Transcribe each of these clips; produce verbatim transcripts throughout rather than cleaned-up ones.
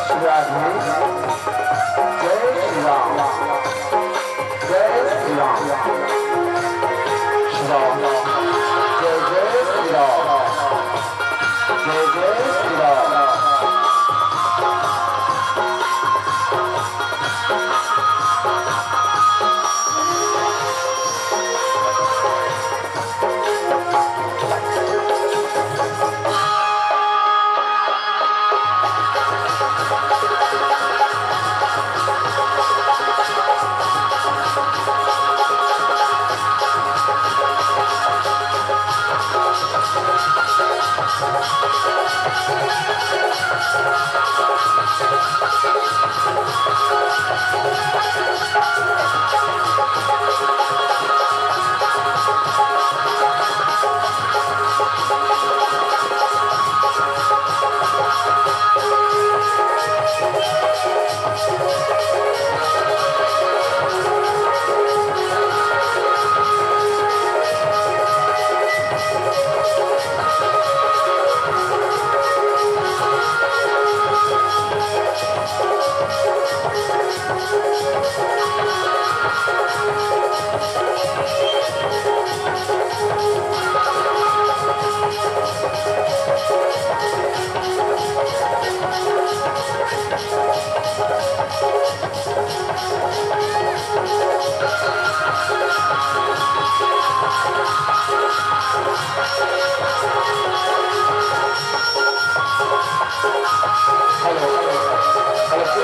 राधे। जय श्री राम। जय श्री राम। श्री राम। जय जय श्री राम। जय जय Shri Ram. Hello, hello, hello.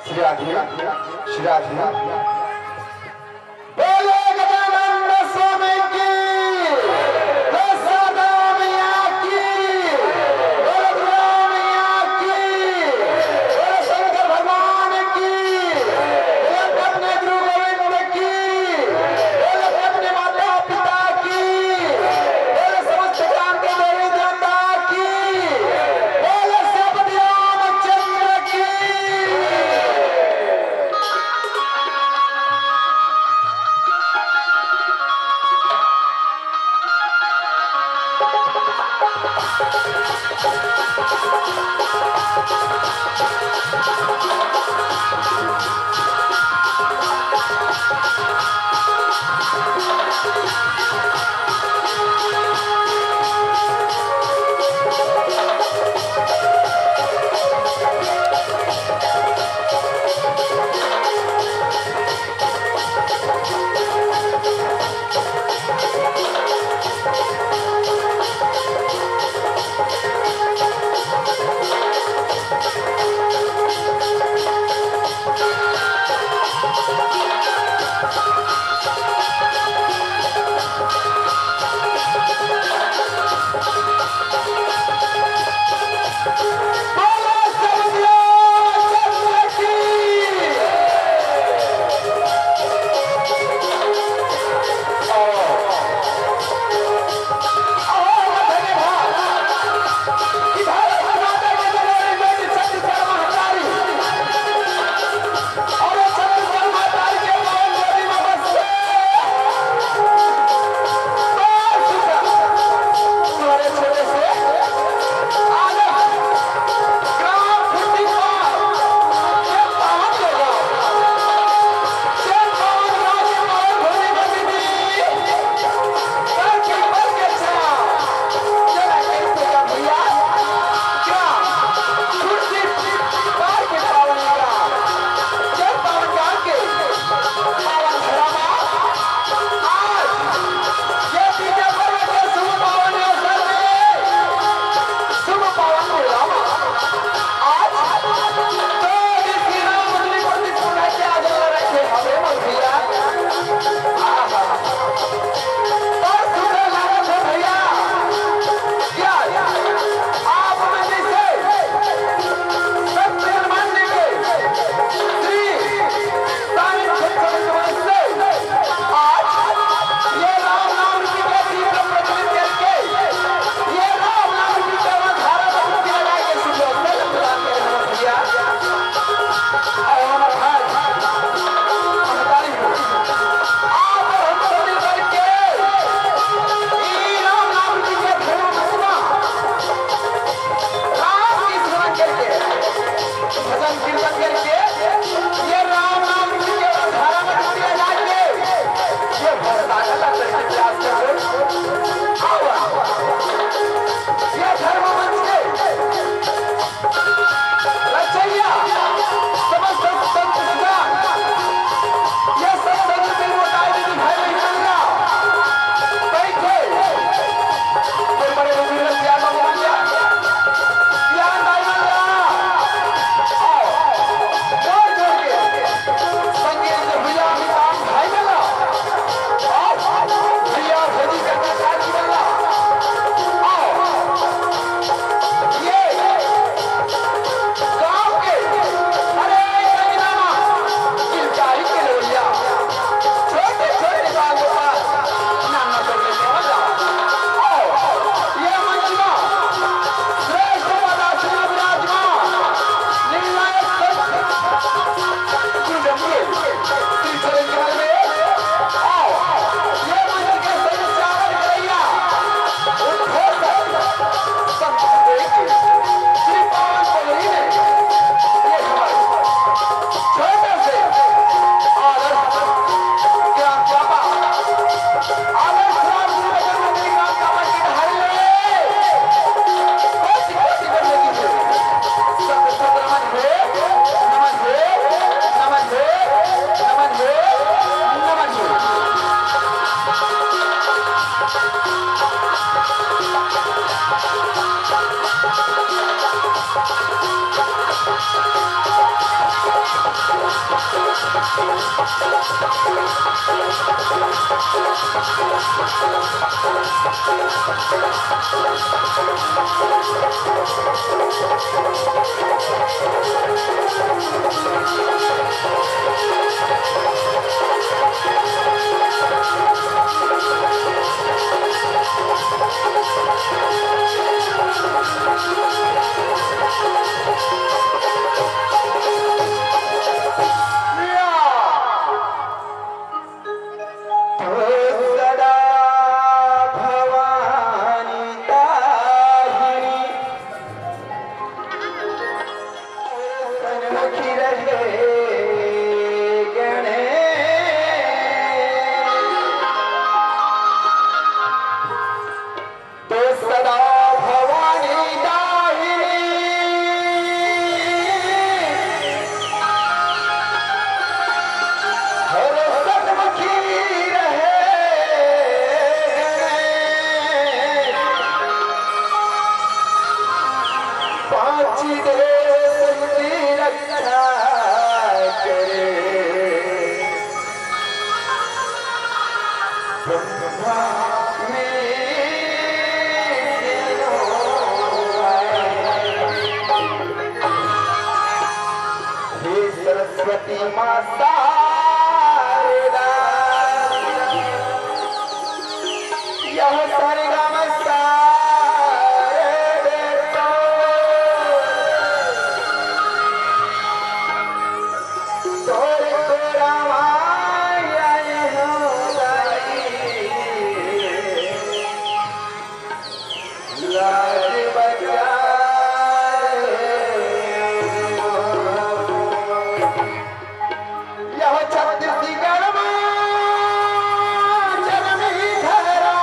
Shri Radhe, Shri Radhe. बोलो गजानंद स्वामी की, बोलो शारदा मैया की, बोलो दुर्गा मैया की, बोलो शंकर भगवान की, बोलो अपने गुरु गोविंद की, बोलो अपने माता पिता की, बोलो समस्त क्रांति देवी देवता की, बोलो श्रीपति रामचंद्र की। सदा भवानी ताहिनी सन्मुखी रहे गणेश। तो सदा भवानी दाहिनी हर सन्मुखी रहे गणेश। पांच देव तुमकी रक्षा करे। हे सरस्वती माँ शारदा, यह सरगम सारदा। तोर को रामायण हो गई, लाज बचा। यह छत्तीसगढ़ में जन्मी धरा।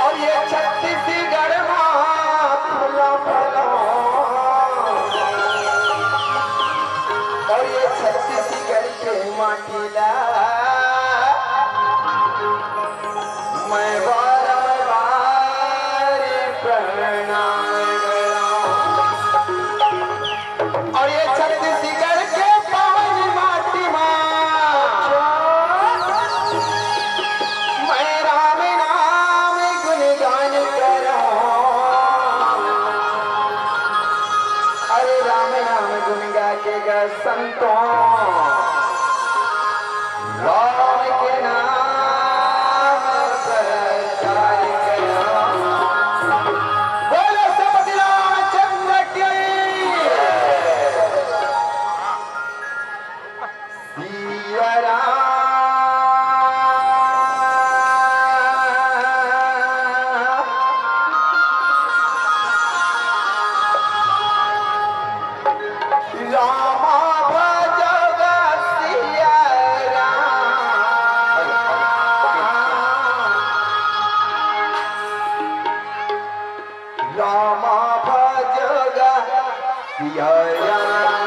और ये छत्तीसगढ़ में फूला फला। और ये छत्तीसगढ़ के माटी ला मैं बारंबार प्रणाम करूं। और ये छत्तीसगढ़ के पावन माटी मा मैं राम नाम गुणगान करूं। अरे राम नाम गुण गा के गा संतों, राम के नाम प्रचार करो। बोलो श्रीपति रामचंद्र की। सिया राम। रामा भजो गा सिया राम। रामा भजो गा सिया राम।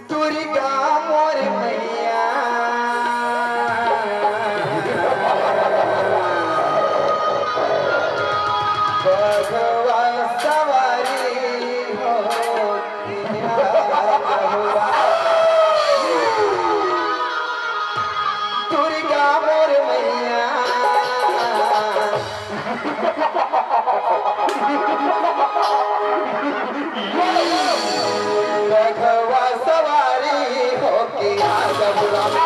दुर्गा मोर मैया, बघवा सवारी हो, दुर्गा मोर मैया। बघवा सवारी होके आ जब राम।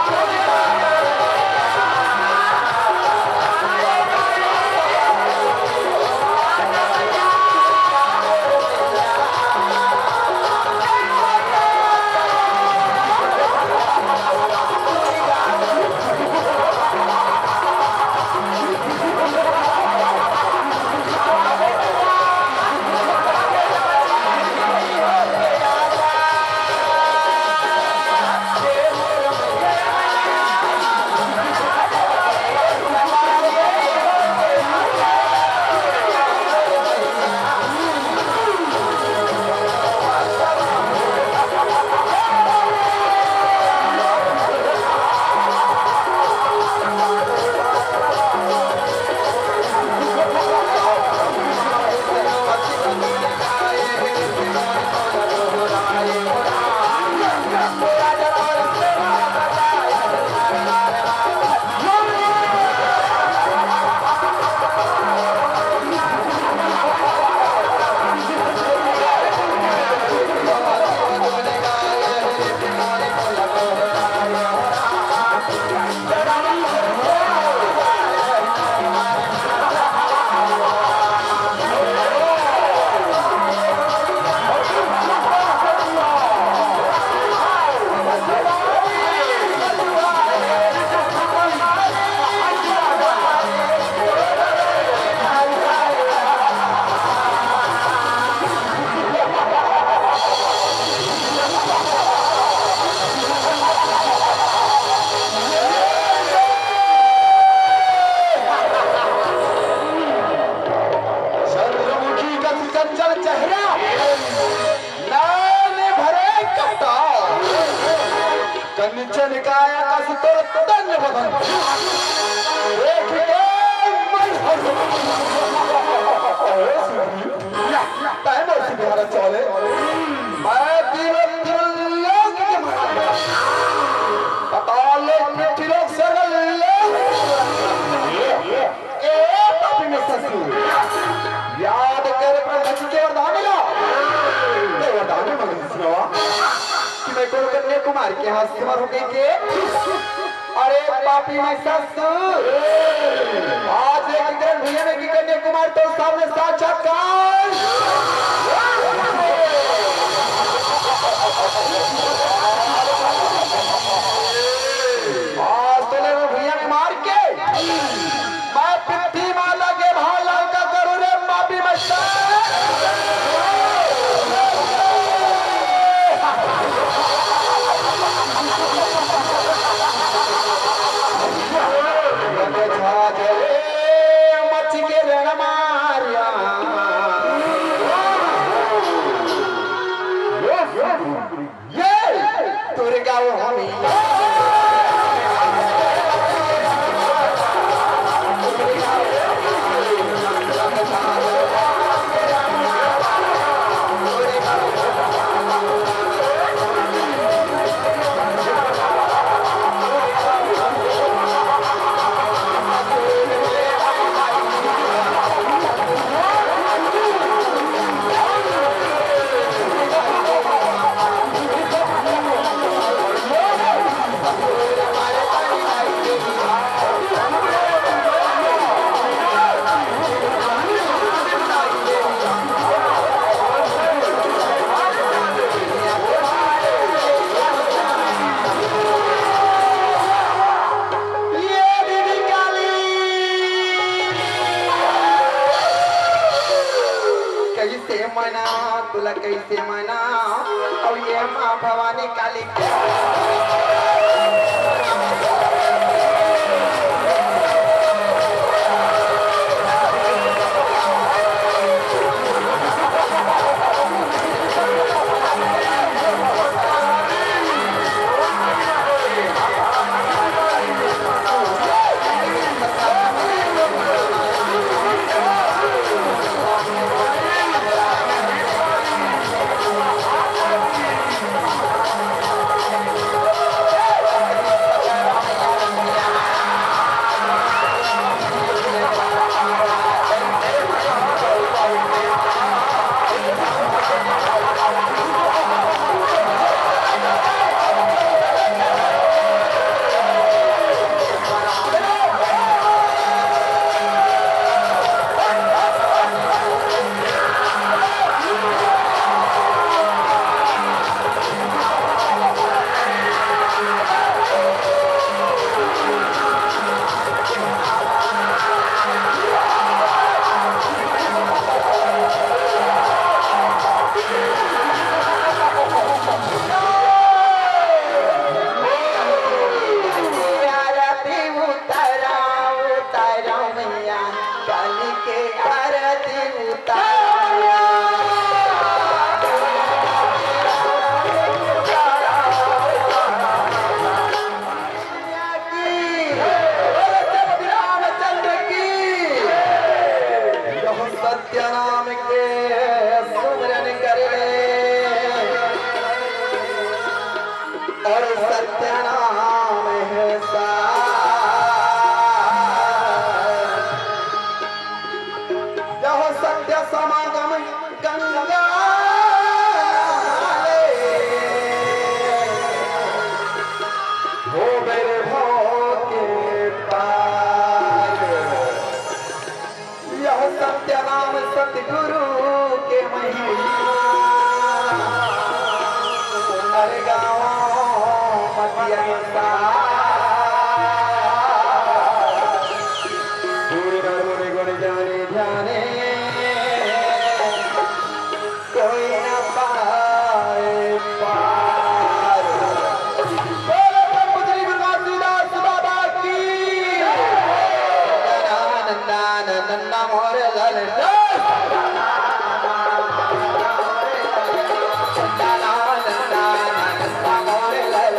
नीचे निकाया कस तोर तन बदन। देख के मैं हंस। अरे सुधी, या, तय मोर सुधी हरा चले। मैं तीनों त्रिलोक के महाराज। पताल लोक, पृथ्वी लोक, सर्व लोक। ए पापी में ससुर, याद कर ब्रह्मा जी के वरदान ला। ते वरदान में मंगल सुनावा कि मैं कौन कन्या कुमार के हाथ से मर हो गई के? अरे पापी में ससुर, आज एक किरण भैया में की कन्या कुमार तो सामने साक्षात्कार। आज तो ले वो भैया के मार के मैं पृथ्वी माता के भाला का करूँ रे पापी बच्चा। मच के रण मारिया। ये दुर्गा वो हमी। ये दीदी काली। कैसे मना, तुला कैसे मना? अब ये माँ भवानी काली। आरती उतारा, उतारा मैया, काली के आरती उतारा। मैया की, बोलो जब रामचंद्र की। यह सत्य नाम के सुमिरन कर ले। और सत्य नाम है सार। यह सत्य समागम गंगा हो मेरे भाव के पार। यह सत्य नाम सतगुरु के महिमा। अरे गावों मत ऐसा। गुरु नर मुनि गुण जाने जाने। कोई न पाए पार। बोलो परम पूजनीय गुरु घासीदास बाबा की। नंदा नंदा मोरे लाल। नंदा नंदा मोरे लाल।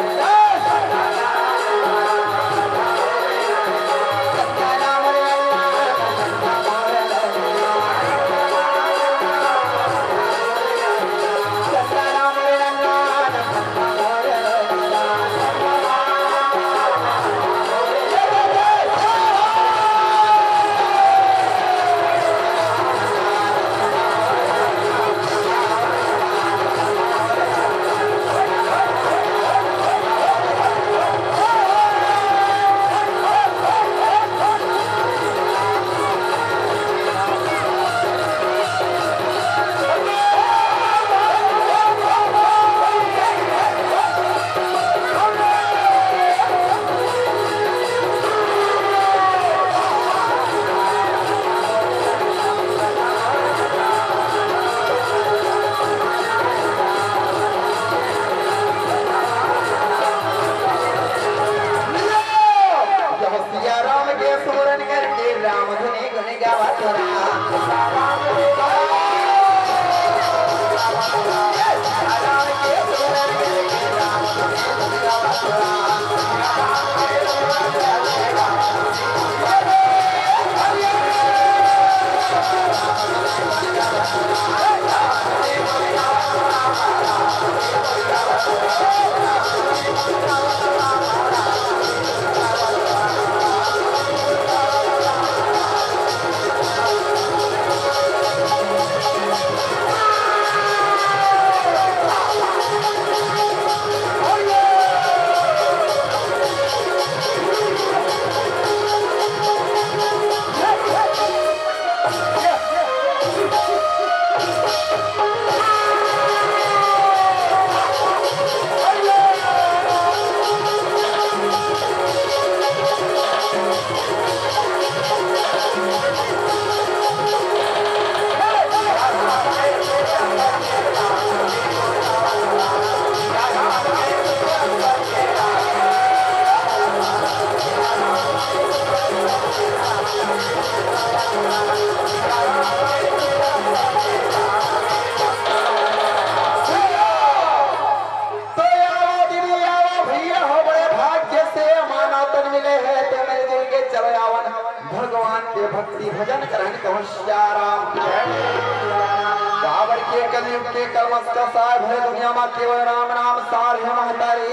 के कलमस कसाय भरे दुनिया मा केवल राम नाम सार हे महतारी,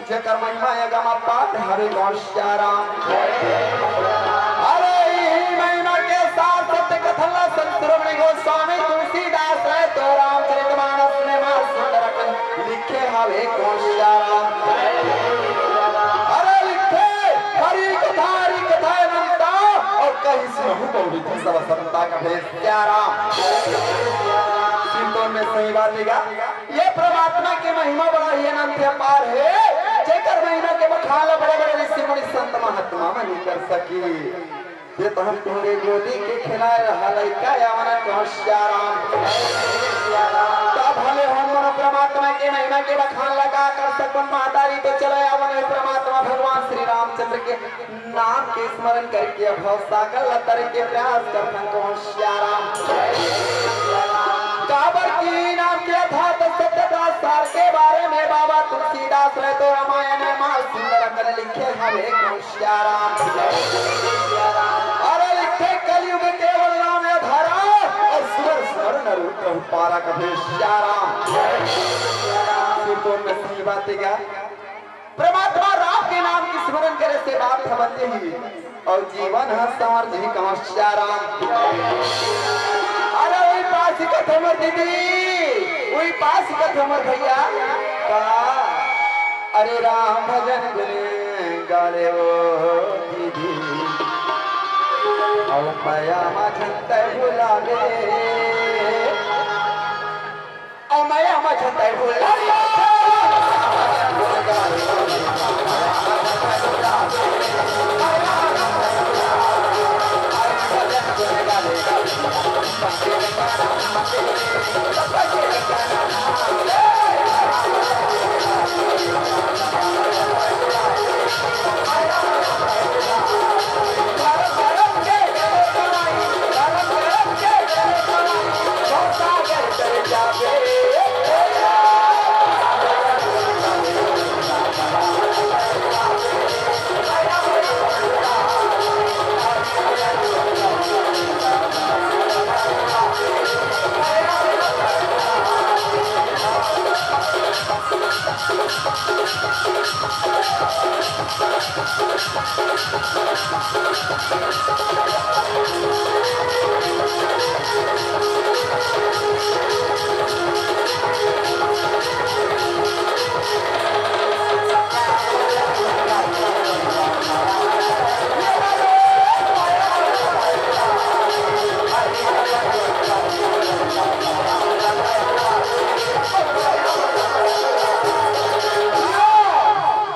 जेकर महिमा अगम अपार हवे कौन श्याराम। अरे इही महिमा के सार सत्य कथन ला संत शिरोमणि गोस्वामी तुलसीदास राय तो रामचरित मानस में मा सुंदर अकन लिखे हवे कौन श्याराम। अरे लिखे हरि कथा हरि कथा अनंता और कहीं सुनहु बहुविधि सब संता कहे श्याराम। सिरतोन में सही बात हे गा। ये परमात्मा के महिमा बड़ा ही अनंत अपार हे, जेकर महिमा के बखान ला बड़े-बड़े ऋषि मुनि संत महात्मा मन ही कर सकी। ये तो हम तोहरे गोदी के खेलाए रहा लइका, या मन कौन श्याराम। तब भले हम मनो परमात्मा के महिमा के बखान ला का कर सकबन महतारी, तो चलो या मन परमात्मा भगवान श्री रामचंद्र के नाम के स्मरण करके अब भव सागर ला तरे के प्रयास करथन कौन श्याराम। काबर की नाम के यथार्थ सत्यता सार के बारे में बाबा तुलसीदास राय तो रामायण में मा सुंदर अकन लिखे हवे कौन श्याराम। अरे लिखे कलयुग केवल नाम या धारा और सुर स्मरण रूप पारा कभे श्याराम। सिरतोन में सही बात हे गा। परमात्मा राम के नाम के स्मरण करे से बात ह बनते ही और जीवन ह संवर जी कौन श्याराम। अरे वही पास ही कथे मोर दीदी, वही पास ही कथे मोर भैया का, अरे राम भजन गुन गाले वो दीदी, और मया मा झन तै भुलावे।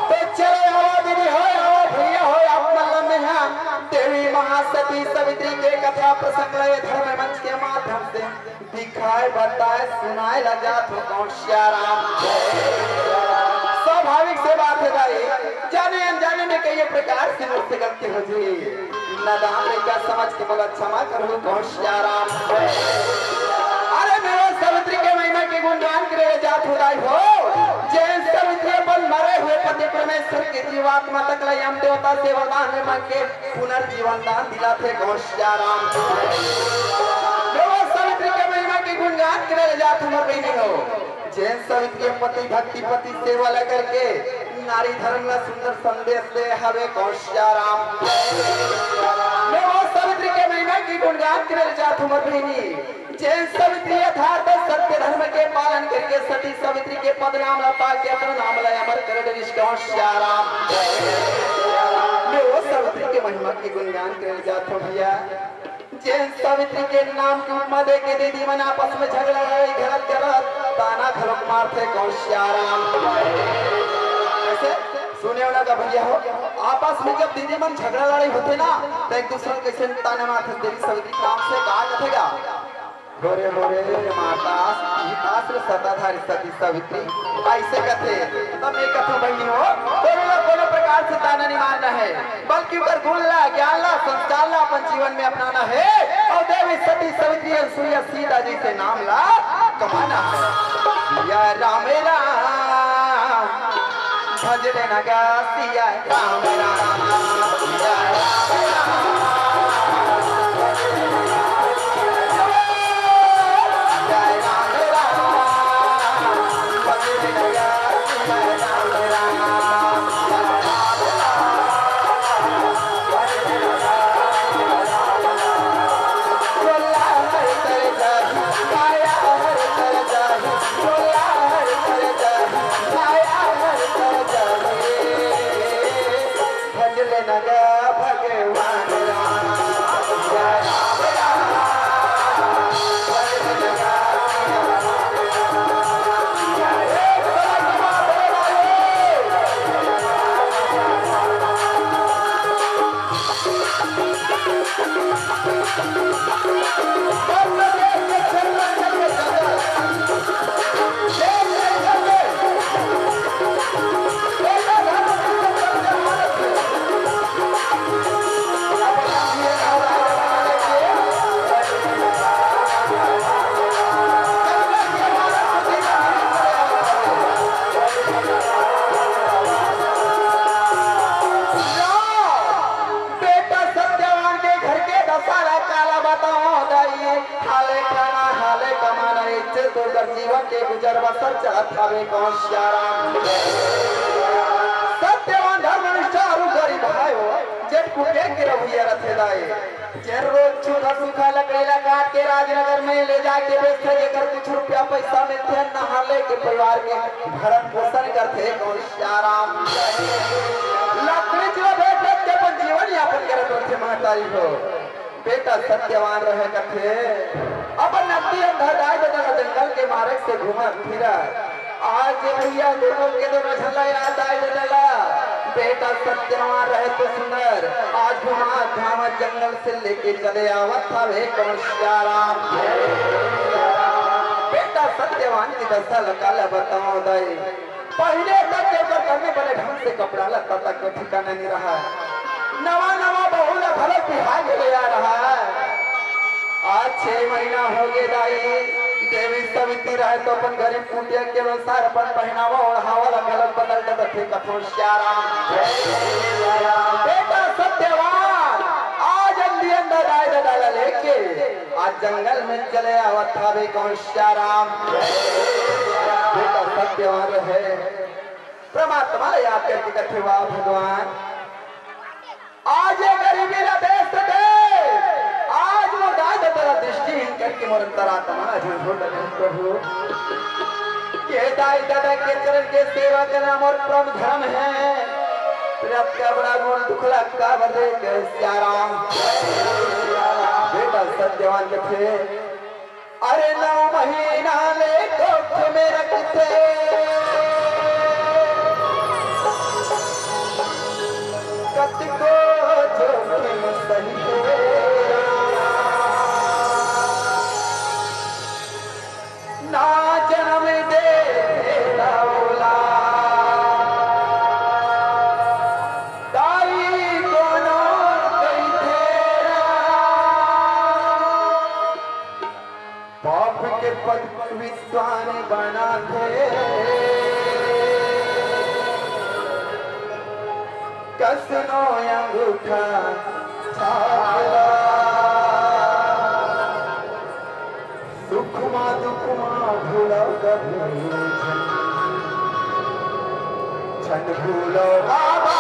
तो चलो, आवा दीदी हो, आवा भैया हो, आप मन ला मेहा देवी महासती सवित्री के कथा प्रसंग ला ये धर्म मंच के माध्यम से दिखाए, बताए, सुनाए ला जात हो कौन श्याराम। स्वाभाविक से बात हे दाई, जाने अनजाने में कई प्रकार से मुझसे गलती हो जी। नादान लइका समझ के मोला क्षमा करहू कौन श्याराम। अरे मेरे सवित्री के महिमा के गुणगान करे जात हो दाई हो। जैन सवित्री अपन मरे हुए पति परमेश्वर के जीवात्मा तक ला यम देवता से वरदान में मांग के पुनर्जीवन दान दिलाथे कौन श्याराम। मेरे सवित्री के महिमा के गुणगान करे जात हमर बहिनी हो। जैन सवित्री के पति भक्ति पति सेवा ला करके नारी धर्म ला सुंदर संदेश दे हवे कौन श्याराम। मैं वो सवित्री के महिमा की गुणगान करे जात हूँ मोर बहिनी। जैन सवित्री यथार्थ सत्य धर्म के पालन करके सती सवित्री के पद नाम ला पाके अपना नाम ला अमर कर डरिस कौन श्याराम। मैं वो सवित्री के महिमा की गुणगान करे जात हूँ भैया। जेन सवित्री के नाम के उपमा दे के दीदी मन आपस में झगड़ा लड़ाई घलत करत ताना घलोक मारथे कौन श्याराम। कैसे सुने हो ना का भैया हो, आपस में जब दीदी मन झगड़ा लड़ाई होथे ना तो एक दूसरे को कैसे ताना मारथे देवी सवित्री के नाम से कहा कथेगा, "होरे होरे माता पीतास सताधारी सती सवित्री।" ऐसे कथे तब मैं कथों बहिनी हो, कोनो ला कोनो प्रकार से ताना नहीं मारना है। बल्कि ओकर गुण ला, ज्ञान ला, संस्कार ला अपन जीवन में अपनाना है और देवी सती सवित्री अनसुईया सीता जैसे नाम ला कमाना है। सिया राम राम, भज रे नगा सिया राम राम, सिया राम राम। जय राम राम। भगवान राम, जय राम राम। बेटा सत्यवान के घर के दशा ला काला बतावं दाई, हाले खाना, हाले कमाना, इज्जत ओकर जीवन के गुजर बसर चलत हवे कौन सियाराम। सत्यवान धर्मनिष्ठा अउ गरीब भाई हो, जेठ कुटिया के रवैया रथे दाई। जेन रोज सूखा सूखा लकड़ी ला काट के राजनगर में ले जाके बेचथे, जेकर कुछ रुपया पैसा मिलथे, नहा लेके परिवार के भरण पोषण करथे कौन सियाराम। लकड़ी चूल्हा बेच बेच के अपन जीवन यापन करत रथे महतारी हो। बेटा सत्यवान रहे कथे, अपन नकदी अंधा दाई ददा ला जंगल के मार्ग से घूमत फिरत। आज भैया दोनों के दोनों झन ला याद आए ददा ला। बेटा सत्यवान रहे तो सुंदर, आज घुमा धाम जंगल से लेके चले आवत हवे कौन सियाराम। बेटा सत्यवान के दशा ला काला बतावं दाई। पहिले तक के ओकर घर में बने ढंग से कपड़ा लत्ता तक के ठिकाना नइ रहा। नवा नवा बहू ला घलो बिहा के ले आ रहा है। आज छह महीना हो गे दाई, देवी सविती रहे तो अपन गरीब कुटिया के अनुसार अपन पहनावा ओढ़ावा ला घलो बदल देथे कथों सियाराम। बेटा सत्यवान, आज अंधी अंधा दाई ददा ला लेके आज जंगल में चले आवत हवे कौन सियाराम। बेटा सत्यवान रहे, परमात्मा ला याद करके कथे, वाह भगवान, आज ये गरीबी ला देख सके, आज वो दाई ददा ला दृष्टिहीन करके मोर अंतरात्मा ला झंझोट दे प्रभु। ये दाई ददा के चरण के सेवा करना मोर परम धर्म है। तेरा क्या बड़ा मोर दुख ला काबर रे कहे सियाराम। बेटा सत्यवान कथे, अरे नौ महीना ले कोख में रखथे, कतको जोखिम सहिथे, ना जनम दे ओला, दाई कोनो कहिथे। पाप के पद विद्वान बनाथे, कस नो अंगूठा छाप ला। सुख मा दुख मा भूलव कभी झन, झन भूलव बाबा।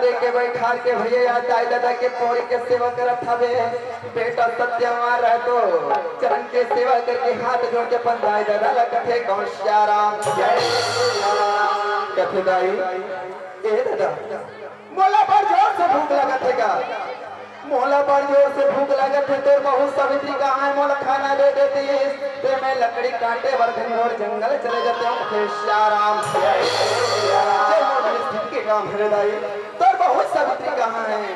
दे के बैठार के भैया, दाई ददा के पौड़ी के सेवा करत हवे। बेटा सत्यवान रह तो चरण के सेवा करके हाथ जोड़ के अपन दाई ददा ला कथे, "गौसिया राम जय।" कथे, "दाई, ए ददा, मोला बड़ जोर से भूख लगत हे गा, मोला बड़ जोर से भूख लगत हे, तोर बहू सावित्री कहाँ हे, मोला खाना दे देतिस, ते मैं लकड़ी काटे बर घनघोर जंगल चले जाते हूँ।" कथे, "श्याराम, जय मोर स्थिति के काम हरे दाई, तोर बहू सावित्री कहाँ हे,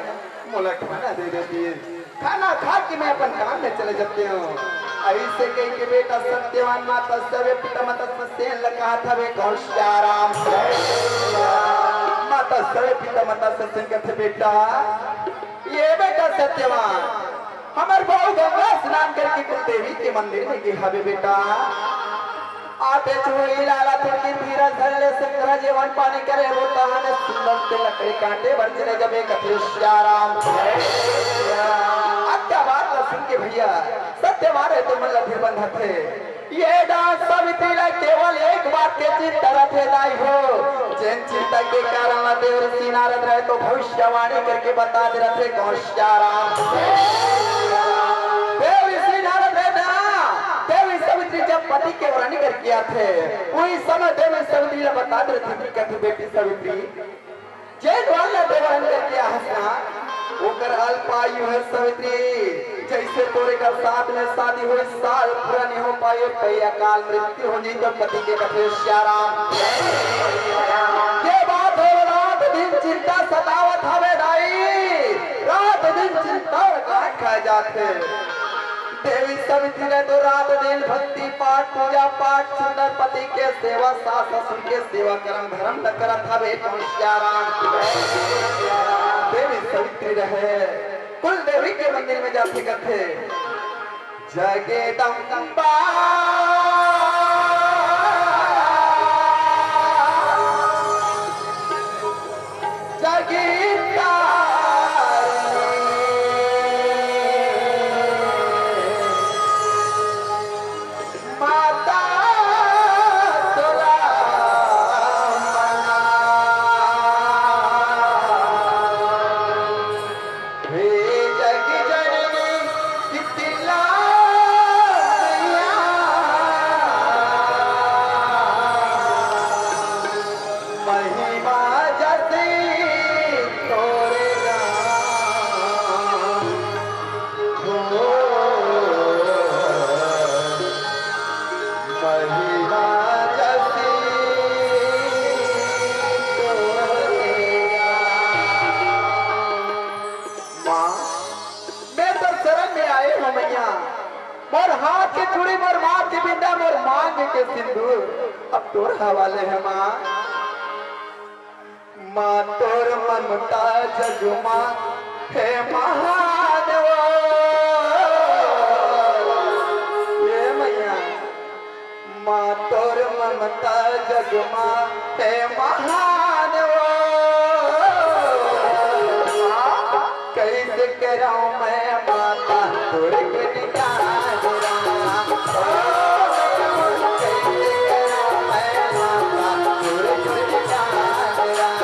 मोला खाना दे देतिस।" खाना खा के मैं अपन काम में चले जाते हूँ। ऐसे कह के बेटा सत्यवान माता सवे पिता माता ससेन ला कहा था, "बे गौसिया राम।" माता सवे पिता माता ससेन कहते, "बेटा, ये बेटा सत्यवान, हमर बहू गंगा स्नान करके कुल देवी के मंदिर में गे हवे बेटा।" आते चोरी लाला थोड़की धीरज धर ले, शंकरा जेवन पानी करे हो तहाने सुंदर से लकड़ी काटे बर चले जबे कथे श्याराम। अत्या बात ला सुन के भैया सत्यवान हे तो मन ला धीर बंधत हे। ये डांस सावित्री ला केवल एक बात के चिंता रथे दाई हो, जेन चिंता के कारण ला देव ऋषि नारद रहे तो भविष्यवाणी करके बता दे रथे कौन श्याराम। देव ऋषि नारद रहे ना, देवी सावित्री जब पति के वरण करके आथे, उही समय देवी सावित्री ला बता दे रथे, कथे, "बेटी सावित्री, जेन वर ला देवरन करके आहस ना, ओकर अल्प आयु हे सावित्री। जैसे तोरे कर साथ में शादी होई, साल पूरा नहीं हो पाए, पै अकाल मृत्यु हो जाई, तो पति के कथे श्याराम।" ये बात हो, रात दिन चिंता सतावत हवे दाई, रात दिन चिंता और काट खाए जात हे। देवी सावित्री रहे तो रात दिन भक्ति पाठ, पूजा पाठ, सुंदर पति के सेवा, सास ससुर के सेवा, करम धर्म ल करत हवे कौन श्याराम। देवी सावित्री रहे, कुल देवी के मंदिर में जाथे कथे, "जगदम्बा, जगतारिणी, माता तोला मना, हे जग जननी शीतला मैया।" महिमा जसी तोरे नाम हो, महिमा जसी तोरे नाम। माँ, मैं तोर शरण में आए हूँ मैया। मोर हाथ के चूड़ी, मोर माथ के बिंदा, मोर मांग के सिंदूर अब तोर हवाले हे माँ। माँ तोर ममता जग माँ हे महान वो। ये मैया, माँ तोर ममता जग माँ हे महान वो। कैसे कराऊं मैं माता तोर गुणगान राम। ओ, कैसे कराऊं मैं माता तोर गुणगान राम।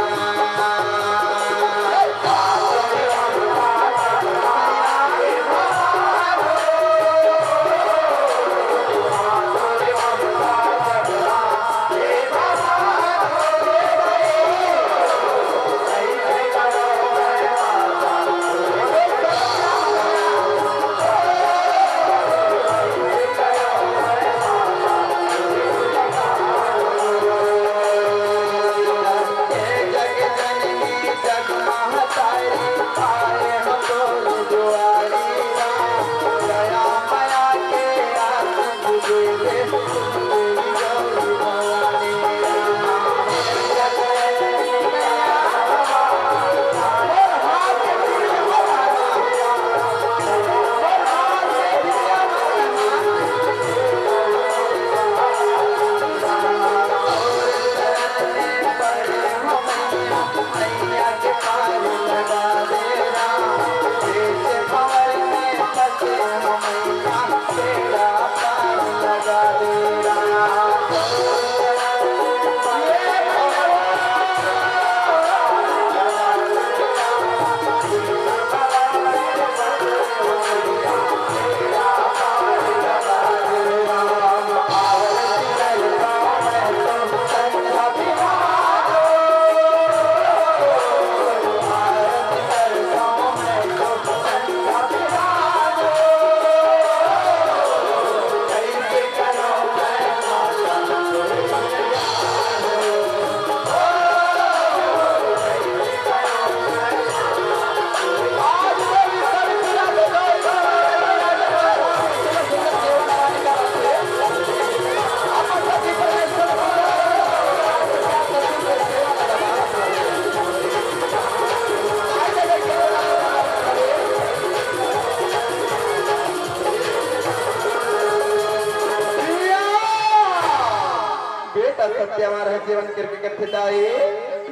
सत्यवान ह जीवन करके कथे, दाई,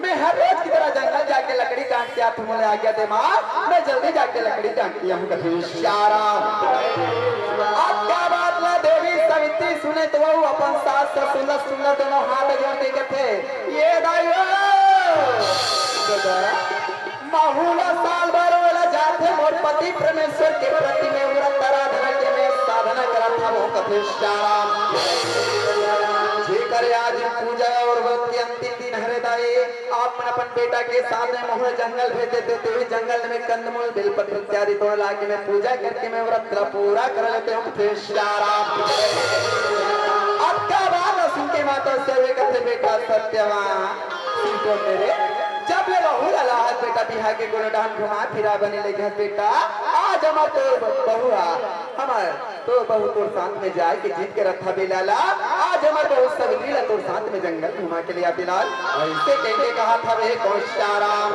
मैं हर रोज की तरह जंगल जाके लकड़ी काट के आथंव, मोला आज्ञा दे माँ, मैं जल्दी जाके लकड़ी काट के आहूँ, कथे श्याम। अब का बात ला देवी सवित्री सुने त वो अपन सास ससुर ला सुन ला, दोनों हाथ जोड़ के कथे, ये दाई हो, महूँ ला साल भर ओला जाथे, मोर पति परमेश्वर के प्रति मैं व्रत आराधना के मैं साधना करत हवंव, कथे श्याम। जेकर आज पूजा और व्रत के अंतिम दिन हरे दाई, आप मन अपन बेटा के साथ में महूँ ला जंगल भेज देते, तेही जंगल में कंदमूल, बेलपत्र इत्यादि तोड़ ला के मैं पूजा करके मैं व्रत ला पूरा कर लेते हूँ, कथे श्याम। अब का बात ला सुन के माता से वे कथे, बेटा सत्यवान, सुन तो मेरे, जब ले बहू ला लाहत बेटा बिहा के कोनो डहन घुमा फिरा बने ले गए बेटा, आज हमर तोर बहू हा, हमर तोर बहू तोर साथ में जाए के जिद करत हवे लाला, आज हमर बहू सवित्री ला तोर साथ में जंगल घुमा के ले आबे लाल। ऐसे कह के कहत हवे कौशाराम।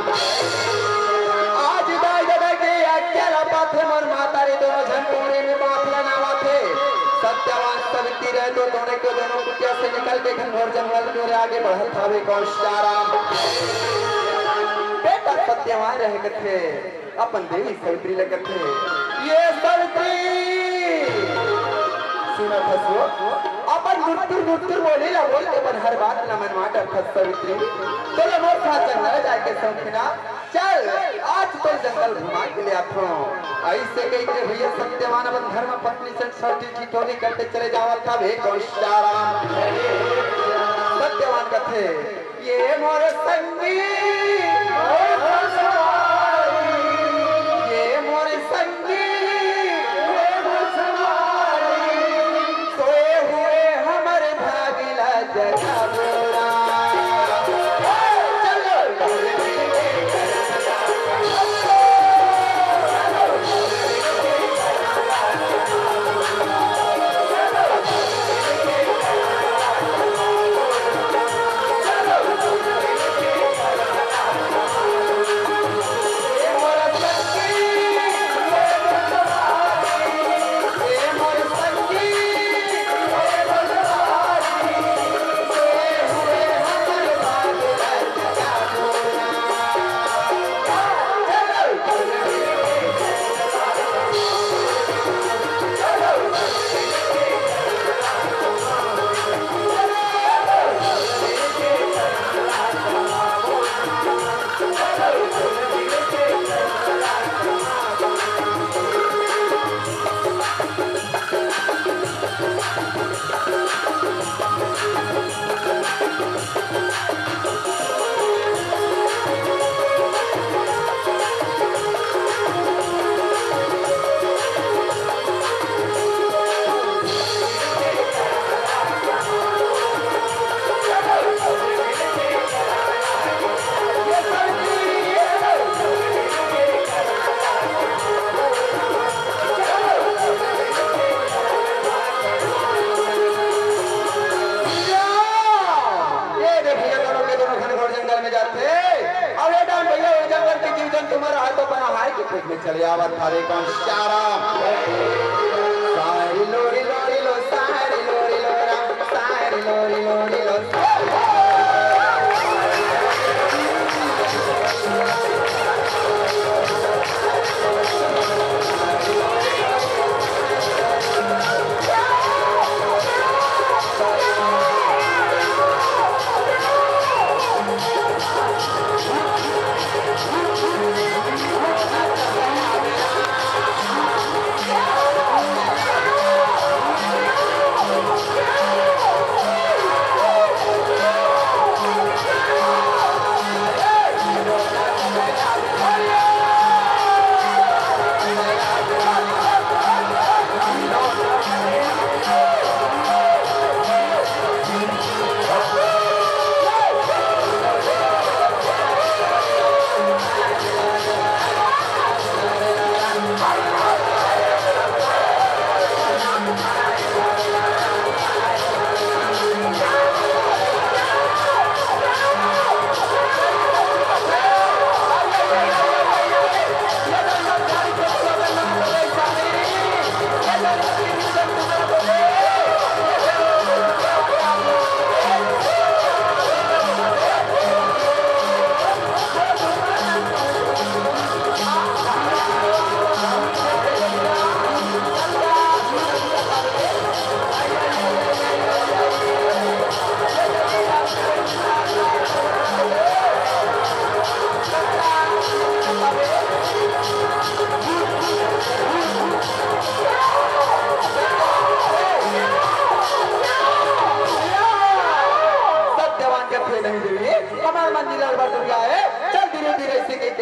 आज दाई ददा के आज्ञा ला पाथे मोर माता रे, दोनों झन कोने में बात ला ना बाथे। सत्यवान सवित्री रहे तो दोनों के दोनों कुटिया से निकल के घनघोर जंगल में आगे बढ़त हवे कौशाराम। बेटा सत्यवान रहे कथे, अपन देवी सवित्री ला कथे, ये सवित्री! सुनत हस वो? अपन गुरतुर गुरतुर बोली ला बोल के अपन हर बात ला मनवा डरथस सवित्री। तोला मोर साथ जंगल जाए के शौक हे ना? चल, आज तो जंगल घुमा के ले आथंव। ऐसे कह के भैया सत्यवान अपन धर्म पत्नी से सठी ठिठोली करते चले जावत हवे कौशाराम। सत्यवान कथे, ये मोर संगी, ये मोर संगी, सोए हुए हमर भागी ला जगावो राम। चलो। ये दे भैया, दोनों के दोनों घनघोर जंगल में जाथे। अब ये डान भैया, वो जंगल के जीव जंतु मरा है तो अपन आहार के खोज में चले आवत हवे कौशाराम। सारी लोरी लोरी लो, सारी लोरी लो राम, सारी लोरी लोरी लो।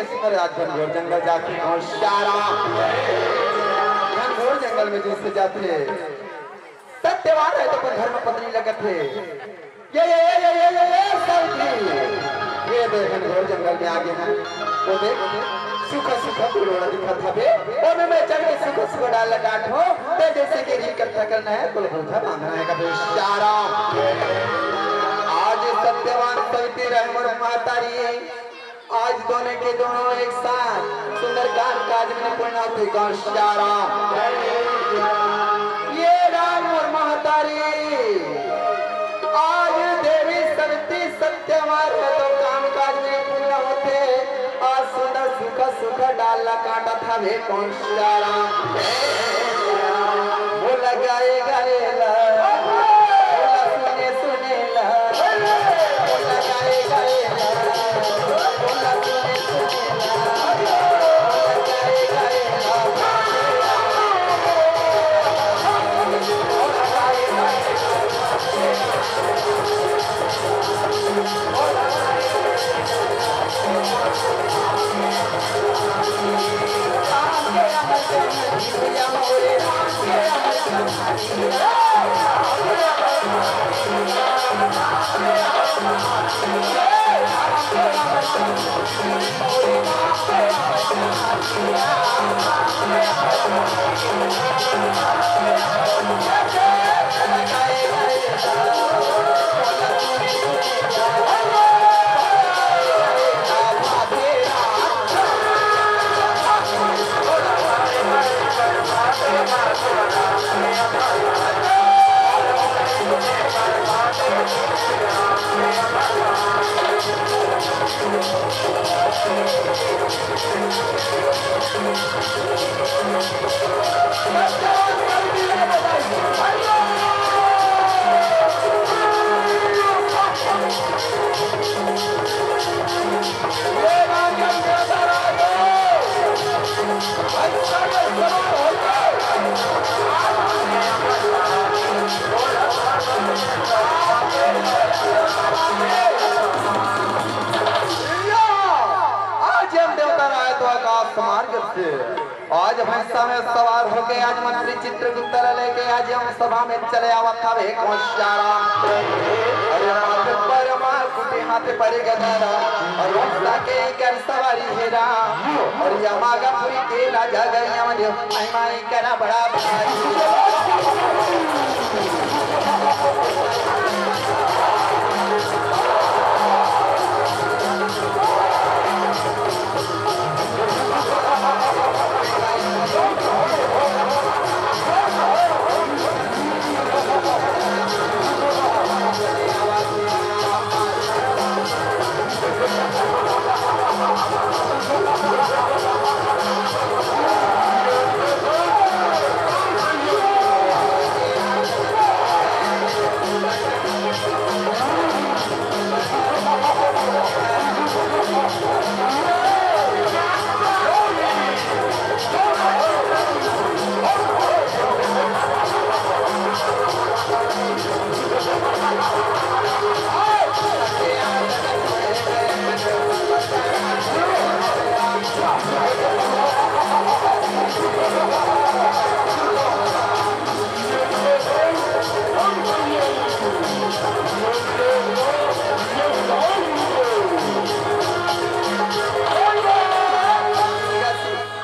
अरे आज घनघोर जंगल जाके कौन सारा घनघोर जंगल में जइसे जाथे, सत्यवान हे त अपन धर्म पत्नी लगथे। ये, ये, ये, सौती, ये देख घनघोर जंगल में आगे हे। वो देख, सूखा, सूखा पेड़ वाला दिखत हवे। ओमे मैं चढ़ के सूखा, सूखा डाल ला काटहूं। ते जइसे के रीख कत्था करना हे, कुल बूझा बांधना हे का बेचारा। आज सत्यवान सौती रहे मोर महतारी। आज दोनों के दोनों एक साथ सुंदर काम काज में निपुण होथे का सारा। ये राम मोर महतारी, आज देवी सती सत्यवान हे त काम काज में निपुण होथे। आज सुंदर सूखा, सूखा डाल ला काटत हवे कौन सारा। बोला गाए गाए ला, बोला सुने सुने ला, बोला गाए गाए ला, बोला सुने सुने ला, बोला गाए गाए ला। आज हम देवता राय तो आकाश मार्ग से आज भैंसा में सवार होके आज मंत्री चित्रगुप्त ला लेके आज हम सभा में चले आवत हवे कौन सारा। अरे माथे पर माकुटी, हाथे पर गदा रा, अउ भैंसा के कर सवारी हे राम। अउ यमागापुरी के राजा गए यमदेव, आई माई करा बड़ा भारी।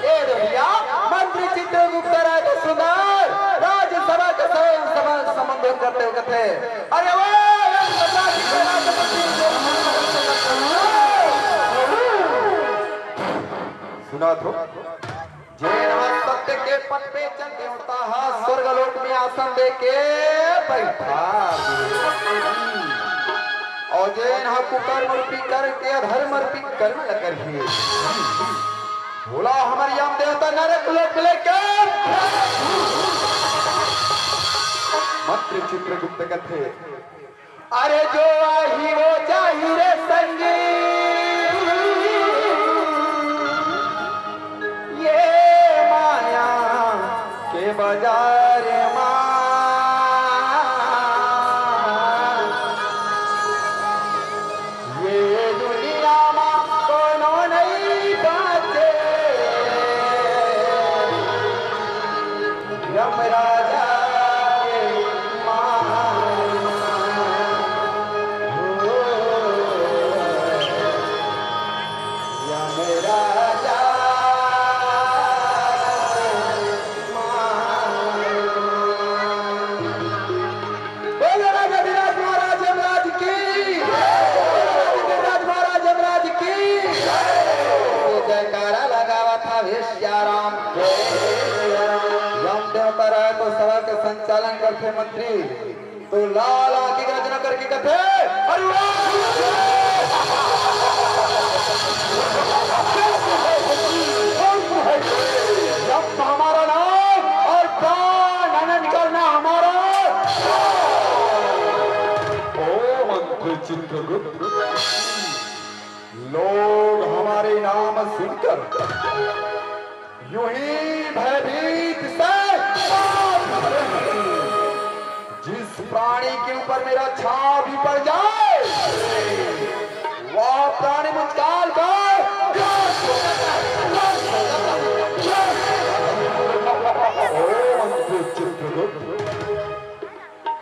ए रे भैया, मंत्री चित्रगुप्त राय के सुंदर राज्यसभा के सभा, सभा संबोधन करते हुए कहते, अरे वो सुना तो, जेन ह सत्य के पथ पे चल देवता ह स्वर्ग लोक में आसन दे के बैठा। अउ जेन ह कुकर्म रूपी करके अधर्म रूपी कर्म ल करही, भोला हमर यम देवता नरक लोक लेके मंत्री चित्रगुप्त कथे, अरे जो आही वो जाही रे संगी, ये माया के बाजार मा, ये दुनिया मा कोनो नइ गावत हवे सियाराम। यम देवता रहे तो सभा के संचालन करथे मंत्री, तो लाल आंखी गर्जना करके कथे, "अरे वाह!" यम हमारा नाम और प्राण आनंद करना हमारा। ओ मंत्री चित्रगुप्त, लोग हमारे नाम सुनकर यूं ही भयभीत से कांप उठे। जिस प्राणी के ऊपर मेरा छाप भी पड़ जाए, वह प्राणी मुझकाल कर। ओ मंत्री चित्रगुप्त,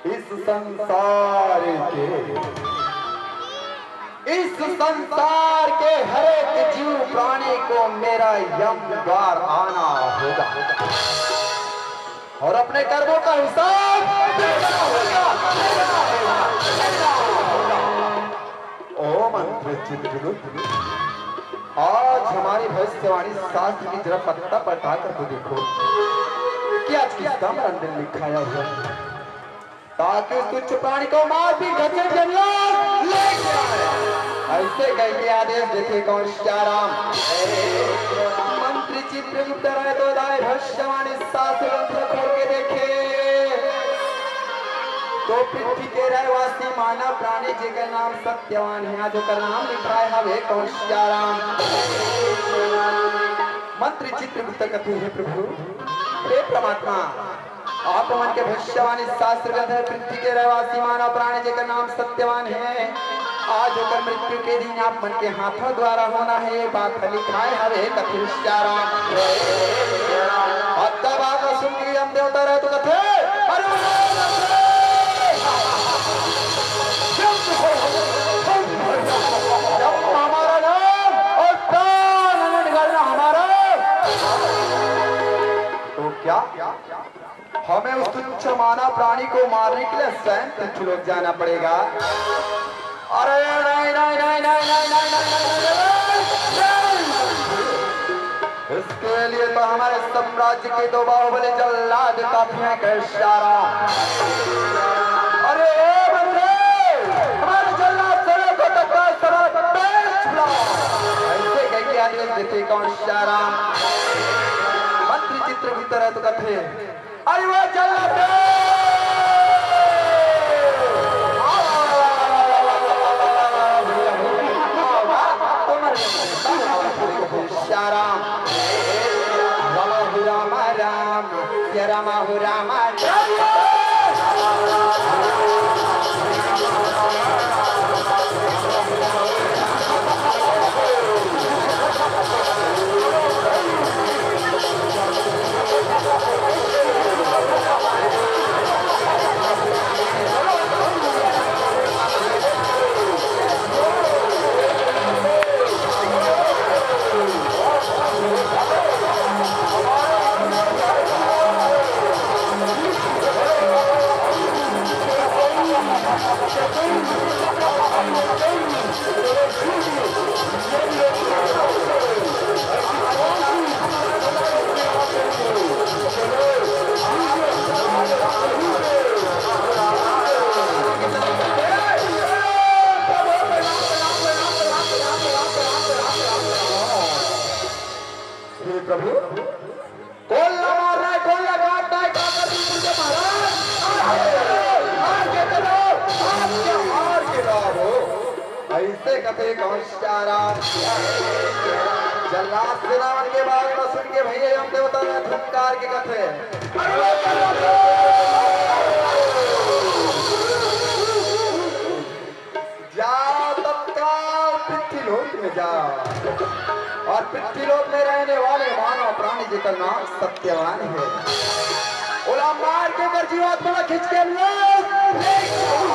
इस संसार के, इस संसार के हर एक जीव प्राणी को मेरा यम द्वार आना होगा और अपने कर्मों का हिसाब देना होगा, देना होगा, देना होगा। ओ मंत्री चित्रगुप्त, आज हमारी भविष्यवाणी शास्त्र की जरा पत्ता पलटा कर तो देखो कि आज किसका मरण दिन लिखाया हुआ है, ताकि उस तुच्छ प्राणी को मार भी घचर जंगल ले जाए। ऐसे कह के आदेश देथे कौन सियाराम। मंत्री चित्रगुप्त रहे तो दाय भविष्यवाणी शास्त्र ग्रंथ खोल के देखे, तो पृथ्वी के रहवासी मानव प्राणी जेकर नाम सत्यवान हे, आज ओकर नाम लिखाय हवे कौन सियाराम। मंत्री चित्रगुप्त कथे, हे प्रभु, हे परमात्मा, आप मन के भविष्यवाणी शास्त्र ग्रंथ हे, पृथ्वी के रहवासी मानव प्राणी जेकर नाम सत्यवान हे, आज ओकर मृत्यु के दिन आप मन के हाथों द्वारा होना हे, बात लिखाय हवे कथिन सियाराम। अतका बात सुन के यम देवता रहे तो कथे, अरे हमारा नाम और प्राण निकालना हमारा। तो क्या हमें उस तुच्छ मानव प्राणी को मारने के लिए स्वयं पृथ्वी लोक जाना पड़ेगा? अरे नहीं, नहीं, नहीं। इसके लिए तो हमारे साम्राज्य के दो बाहुबली जल्लाद काफी हैं, कहे सियाराम। अरे ए बंदे, हमारे जल्लाद सरों को तत्काल सभा में छुड़ाओ। ऐसे कह के आदेश देथे कौन सियाराम। मंत्री चित्रगुप्त रहे तो कथे, अरे वो जल्लाद! सियाराम। राम हो राम राम, सिया राम हो राम राम। हे प्रभु, कौन ला मारना है, कौन ला काटना है, का कर दी तुझे महाराज? मार के चलो, मार के चलो, मार के लाओ। ऐसे कथे कौन सियाराम। जल्लाद सेना मन के बात ला सुन के भैया यम देवता ने धुंकार के कथे, जाओ तत्काल पृथ्वी लोक में जाओ और पृथ्वी लोक में रहने वाले मानव प्राणी जेकर नाम सत्यवान हे, ओला मार के ओकर जीवात्मा ला खींच के ले, ले जाओ।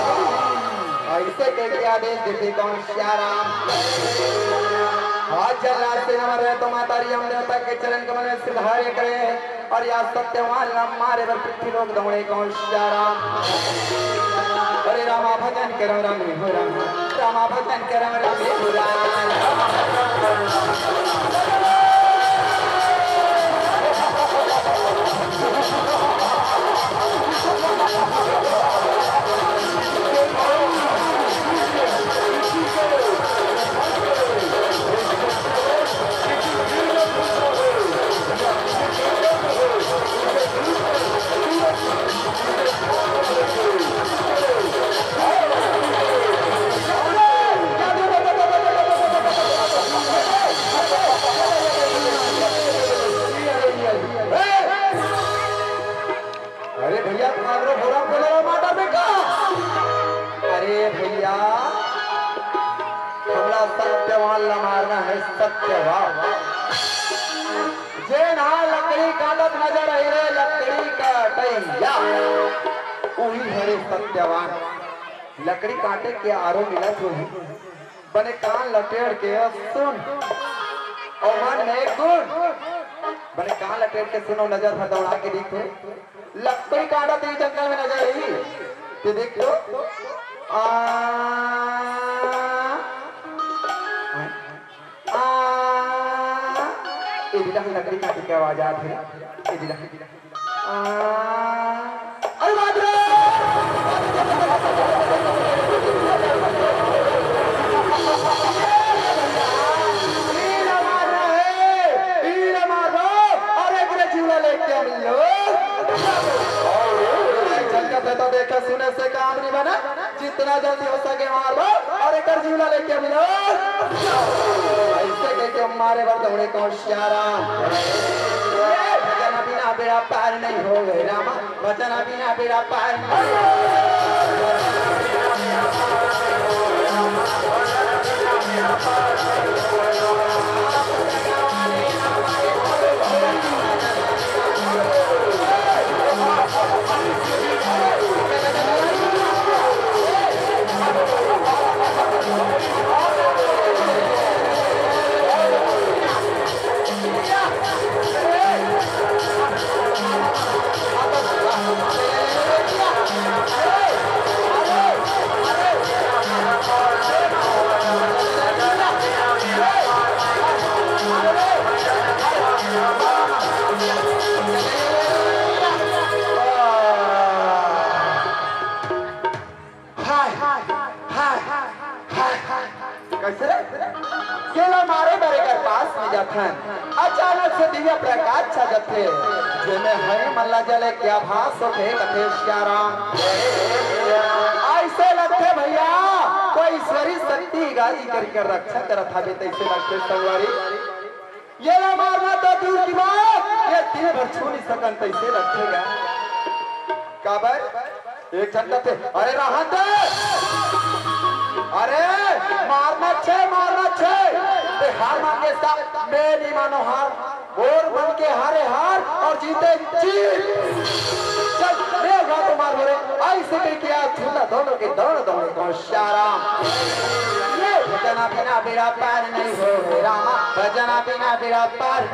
ऐसे कह के आदेश देथे कौन सियाराम। आज जल्लाद सेना मन रहे तो माता री यम देवता के चरण कमल में सिधारे करे। अरे या सत्यवान ला मारे बर पृथ्वी लोक दौड़े कौन सियाराम। अरे रामा भजन करम रामे हो राम, रामा भजन करम रामे हो राम। वाह, वाह। जेन हा लकड़ी काटत नजर आही रे, लकड़ी काटइया, उही हरे सत्यवान। लकड़ी काटे के आरो मिलत होही। बने कान लटेर के सुन, अउ मन में गुन। बने कान लटेर के सुन, नजर भर दौड़ा के देखो। लकड़ी काटत ही जंगल में नजर आही, ते देख तो। आ, आ, ए दिला लकड़ी काटे के आवाज आत हे। ए दिला। आ, अरे बाप रे! ई ला मार रहा है, ई ला मार रहा, अरे एकरे जीव ला लेके हम लोग। झलकत है तो देखे सुने से काम नहीं बना, जितना जल्दी हो सके मार दो, अरे एकर जीव ला लेके हम लोग। ऐसे कह के मारे बर दौड़े कौन श्यारा। भजना बिना बेड़ा पार नहीं होवे रामा, भजना बिना बेड़ा पार नहीं होवे। हाय, हाय, हाय, हाय। कैसे रे? केला मारे बर एकर पास में जाथन, अचानक से दिव्य प्रकाश छा जाथे, जेमे हई मन ला जले के आभास होथे, कथे श्याराम। ऐसे लगथे भैया, कोई ईश्वरी शक्ति गाजी करके रक्षा करत हवे, तैसे लगथे संगवारी। ये ला मारना तो दूर की बात, ये दिन भर छू नहीं सकन, तैसे लगथे गा। काबर? एक झन कथे, "अरे रहन दे, अरे मारना छे, मारना छे, ते हार मान के सा, मैं नहीं मानो हार, मोर मन के हारे हार और जीते जीत। चल, मैं हुआ तो मार बोले, ऐसे कह के आज झूला दोनों के दोनों दोनों को शाराम।" ये भजना बिना बेड़ा पार नहीं हो रामा, भजना बिना बेड़ा पार।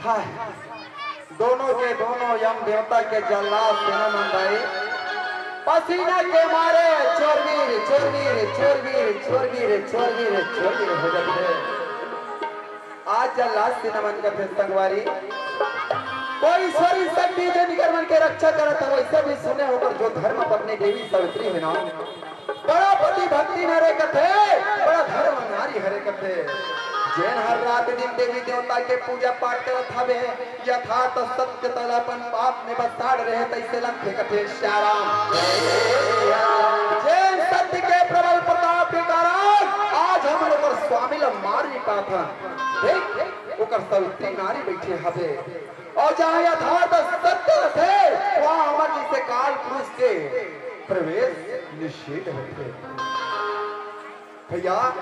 हाय, दोनों के दोनों यम देवता के जल्लाद सेना मन भाई पसीना के मारे चोरवीर, चोरवीर, चोरवीर, चोरवीर, चोरवीर, चोरवीर हो जाते। आज जल्लाद सेना मन का फिर संगवारी कोई ईश्वरी शक्ति जे निकर मन के रक्षा करत है, वैसे भी सुने होकर जो धर्म पत्नी देवी सावित्री है ना, बड़ा पति भक्ति नारे कथे, बड़ा धर्म नारी हरे कथे। जेन हर रात दिन देवी देवता के पूजा पाठ करत हवे, यथार्थ सत्य तल अपन पाप में बसाड़ रहे, तैसे लगथे कथे श्याराम। जेन सत्य के प्रबल प्रताप के कारण आज हम लोग ओकर स्वामी ल मार नहीं पाथन। देख, ओकर सावित्री नारी बैठे हवे। और जहाँ यथार्थ सत्य रथे, वहाँ हमर जैसे काल पुरुष के प्रवेश निषेध होथे। भैया,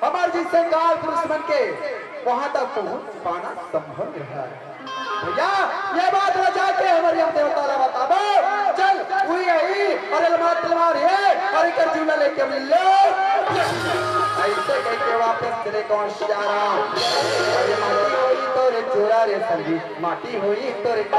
हमर जैसे काल पुरुष मन के वहाँ तक पहुँच पाना संभव नहीं है। भैया, ये बात ला जाके हमर यम देवता ला बताबो। चल, उही आई, अरे लमार तलवार ये, अरे कर जूना लेके मिल लो। ऐसे कह के वापस चले कौन श्याराम। अरे माटी होई तोरे चोरा रे संगी, माटी होई तोरे।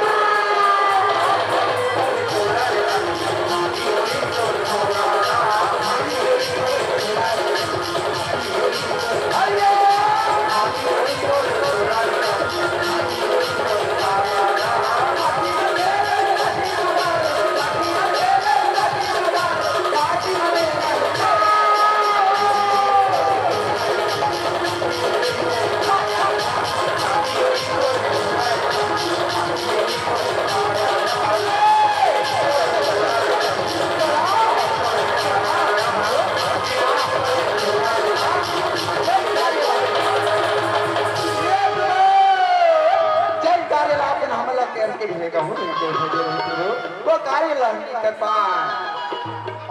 नहीं कर पाए।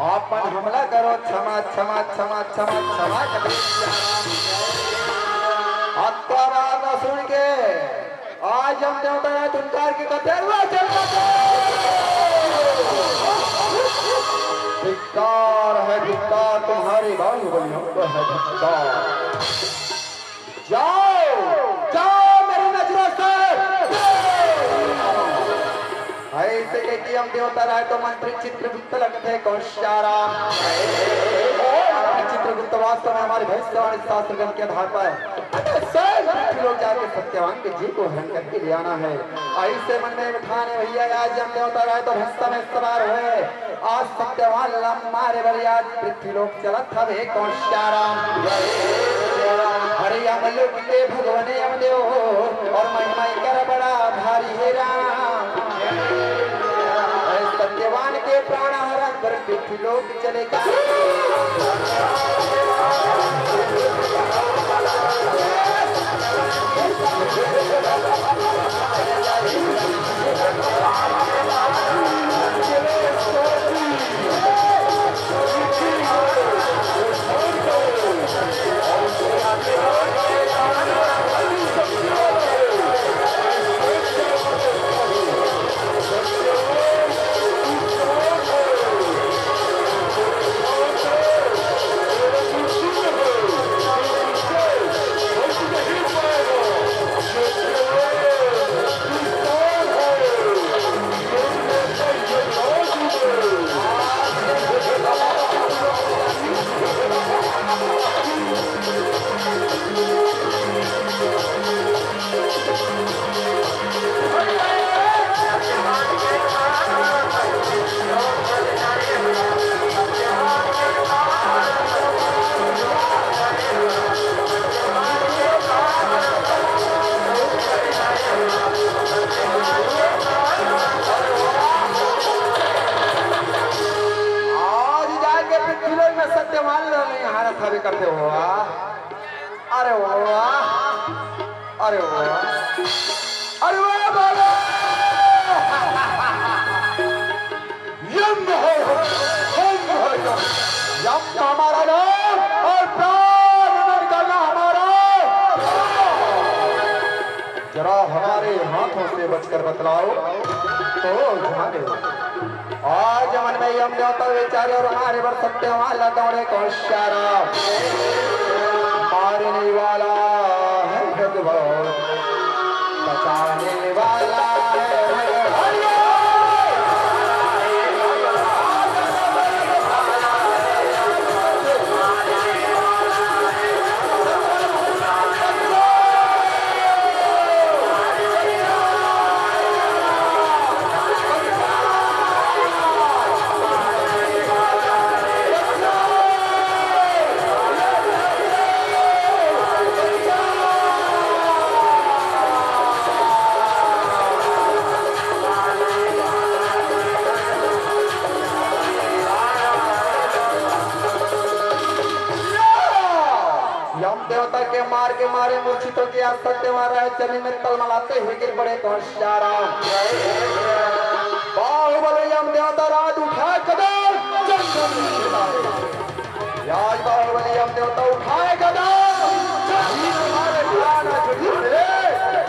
आप मन हमला करो, क्षमा, क्षमा, क्षमा, क्षमा, क्षमा कर दे। हत्या राग सुन के आज हम देवता है तुमकार के कतेरवा चल। धिक्कार है, धिक्कार तुम्हारे बाहुबलियों को है, धिक्कार। जाओ, जाओ मेरी नजरों से। ऐसे के कि हम देवता राय तो मंत्री चित्रगुप्त लगते हैं, कौन शारा। चित्रगुप्त वास्तव में हमारे भविष्यवाणी शास्त्र ग्रंथ के आधार पर अतः स्वयं पृथ्वी लोक जाके सत्यवान के जी को हरण करके ले आना है। ऐसे मन में ठाने भैया, आज हम देवता राय तो भविष्य में सवार हुए। आज सत्यवान ला मारे बर आज पृथ्वी लोक चलत हवे कौन शारा। अरे यमलोक के भगवान यमदेव और महिमा कर बड़ा भारी हे राम। अरे सत्यवान के प्राण हरण पर पृथ्वी लोक चले जा। आज जाके पृथ्वी लोक में सत्यवान ला नहीं हारत हवे करते हो, वाह। अरे वाह, अरे वाह, अरे वाह बाबा। यम हो, हम हो यम। यम हमारा नाम और प्राण निकालना हमारा। जरा हमारे हाथों से बचकर बतलाओ तो जाने। आज मन में यम देवता विचारे और हमारे बर सत्यवान ला दौड़े कौन शारा। मारने वाला है भगवान, बचाने वाला है भगवान। यम देवता के मार के मारे मूर्छित होके आज सत्यवान रहे, जमीन में तलमलाते हुए गिर पड़े कौन शारा। बाहुबली यम देवता राज उठाए कदम, जंगल में छिपाए। आज बाहुबली यम देवता उठाए कदम, जमीन हमारे पुराना जो युद्ध है,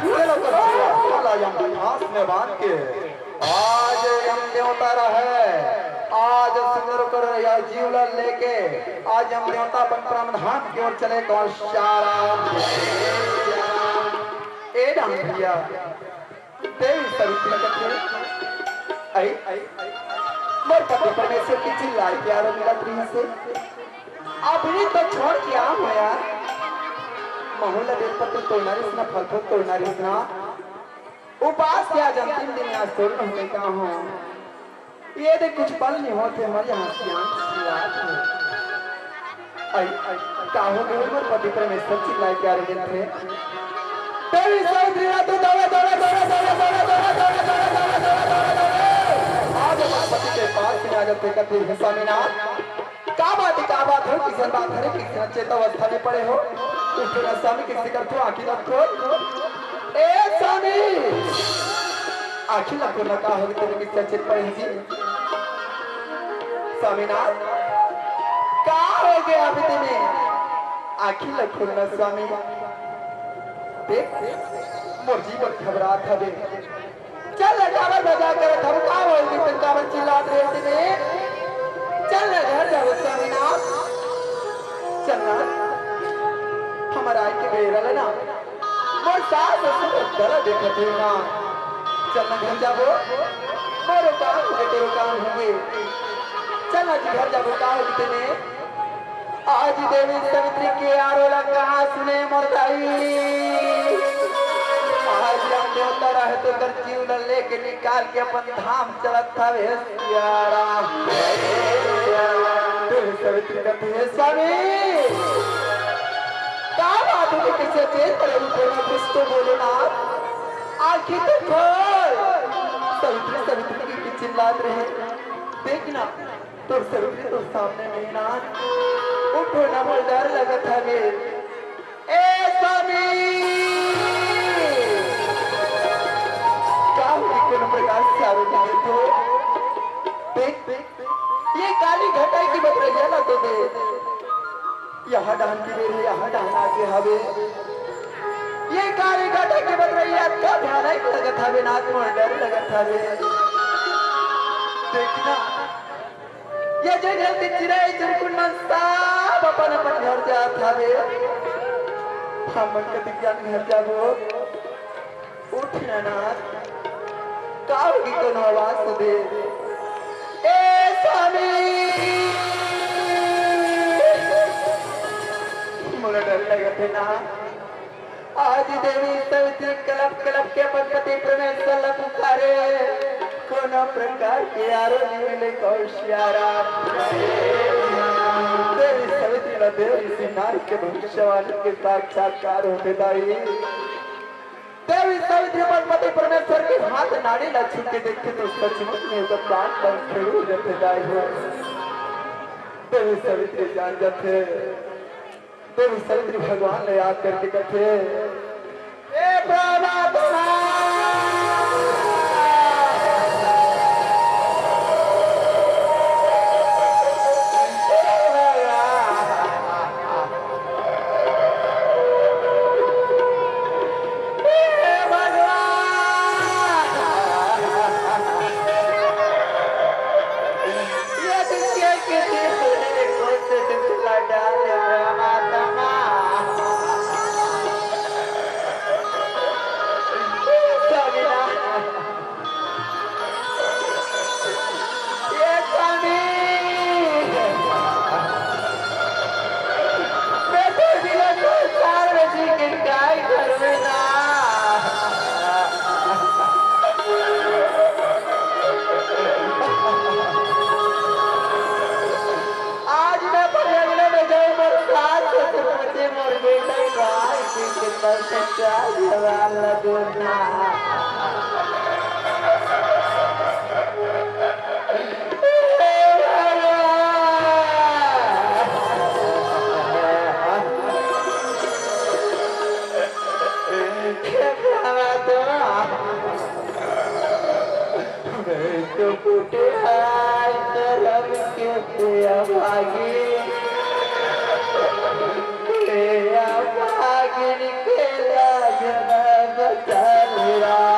ये लोग तो जीवा वाला यम हाथ में बांध के आज यम देवता रहे, आज सुंदर कर या जीवला लेके आज यम देवता अपन परम धाम की ओर चले कौन शारा। ए राम भैया, देवी सवित्री कथे, आई, मोर पति परमेश्वर की चिल्लाए प्यारो मिलत रही से। अभी तो छोड़ के आम हो यार। महूला बेलपत्र तोड़ना रिसना, फल फूल तोड़ना रिसना। उपास के आज अंतिम दिन, आज तोड़ना होने का हो। ये दे कुछ पल नहीं होते हमारे यहाँ सियान सियान हो। आई, आई, का हो गए मोर पति परमेश्वर चिल्लाए प्यारे मिलत रहे। तेरी सौंदर्य तू दौड़े, दौड़े, दौड़े। आज हमारे पति के पास में आ जाते कहते हैं, स्वामीनाथ, का बात है, का बात है, किसन बात है, किसन चेतावस्था में पड़े हो? उठो ना स्वामी, किसी कर तू आँखी मत खोल। ए स्वामी, आँखी मत खोल, का हो गया तेरे, किसन चेत पड़े हैं जी? स्वामीनाथ, का हो गया अभी तुम्हें? आँखी ल खोलना स्वामी। देख, मोर जीवन घबरात हवे। चल ना, काबर मजाक करत हव? का होय गे तेन, काबर चिल्लात रहे तेने? चल ना घर जाबो स्वामीनाथ, चल ना। हमर आय के बेरा ले ना, मोर सास ससुर दला देखत हे ना। चल ना घर जाबो, मोरो काम होगे, तेरो काम होगे। चल ना जी घर जाबो, का होगे तेने? आज देवी सवित्री के आरो ला कहाँ सुने मोर दाई? आज राम देवता रहे तेकर जीव ला लेके निकाल के अपन धाम चलत हवे। सिया राम। देवी सवित्री कथे, हे स्वामी, का बात होगे, कइसे चेत पड़े उठे ना, कुछ तो बोलो ना, आँखी तो खोल। सवित्री, सवित्री कहिके चिल्लात रहे, देख ना, तोर सवित्री तोर सामने में ना। उठो ना, मोला डर लगत हवे। ए स्वामी, का होगे कोनो प्रकार से आवे नहीं तो? देख, देख, ये काली घटा के बदरइया ला तो देख। यहाँ डाहन के बेर हे, यहाँ डाहन आगे हवे। ये काली घटा के बदरइया अतका भयानक लगत हवे, नाथ मोर डर लगत हवे। देख ना, ये जे घर के चिरई चुरकुन मन सब अपन अपन घर जात हवे। हमन कतिक जान घर जाबो? उठ ना नाथ, का होगे कोनो आवाज सुने? ए स्वामी, मोला डर लगत हे ना। आज देवी सवित्री कलप कलप के अपन पति परमेश्वर ला पुकारे, कोनो प्रकार के आरो नहीं मिले। कहो सिया राम। देवी सवित्री ला देव ऋषि नारद के भविष्यवाणी के साक्षात्कार होथे दाई। देवी सवित्री अपन पति परमेश्वर के हाथ नाड़ी ला छू के देखथे तो सचमुच में ओकर प्राण पन खड़े हो जाथे दाई हो। देवी सवित्री जान जाथे। देवी सवित्री भगवान ला याद करके कथे, "हे परमात्मा, हे भगवान, ये दुनिया के दिल में कौन से दुख ला डाले परमात्मा?" स्वामीनाथ, ये स्वामी, मैं तो बिना संसार में जी के काय करूँ ना। आज मैं पगले में जाऊं, मोर सास ससुर पूछे, मोर बेटा काय की कितना सच्चा जवान लगना। मैं तो फूटे हाय करम के तेरा भागी, तेरा भागी निकला जन्म चल रहा।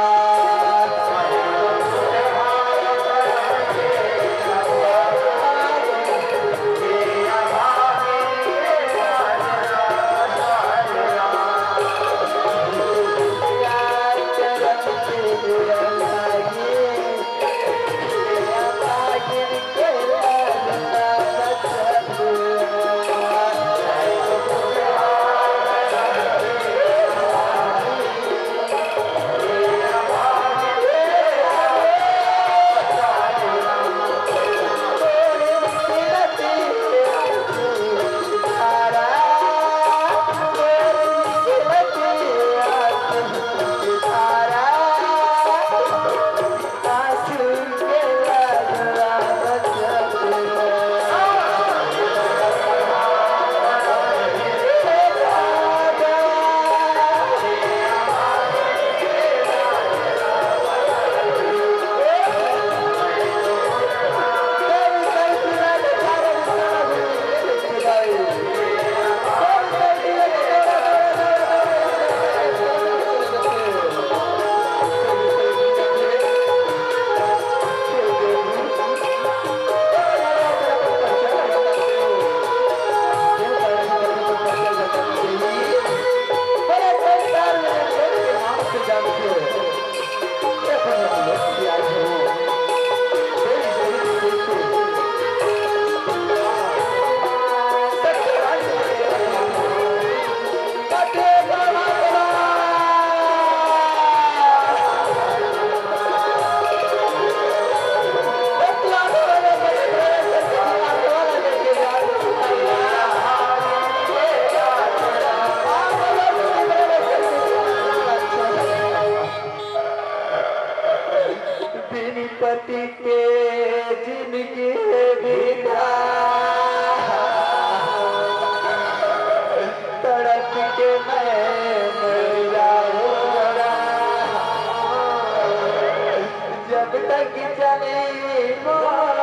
तक चली मोर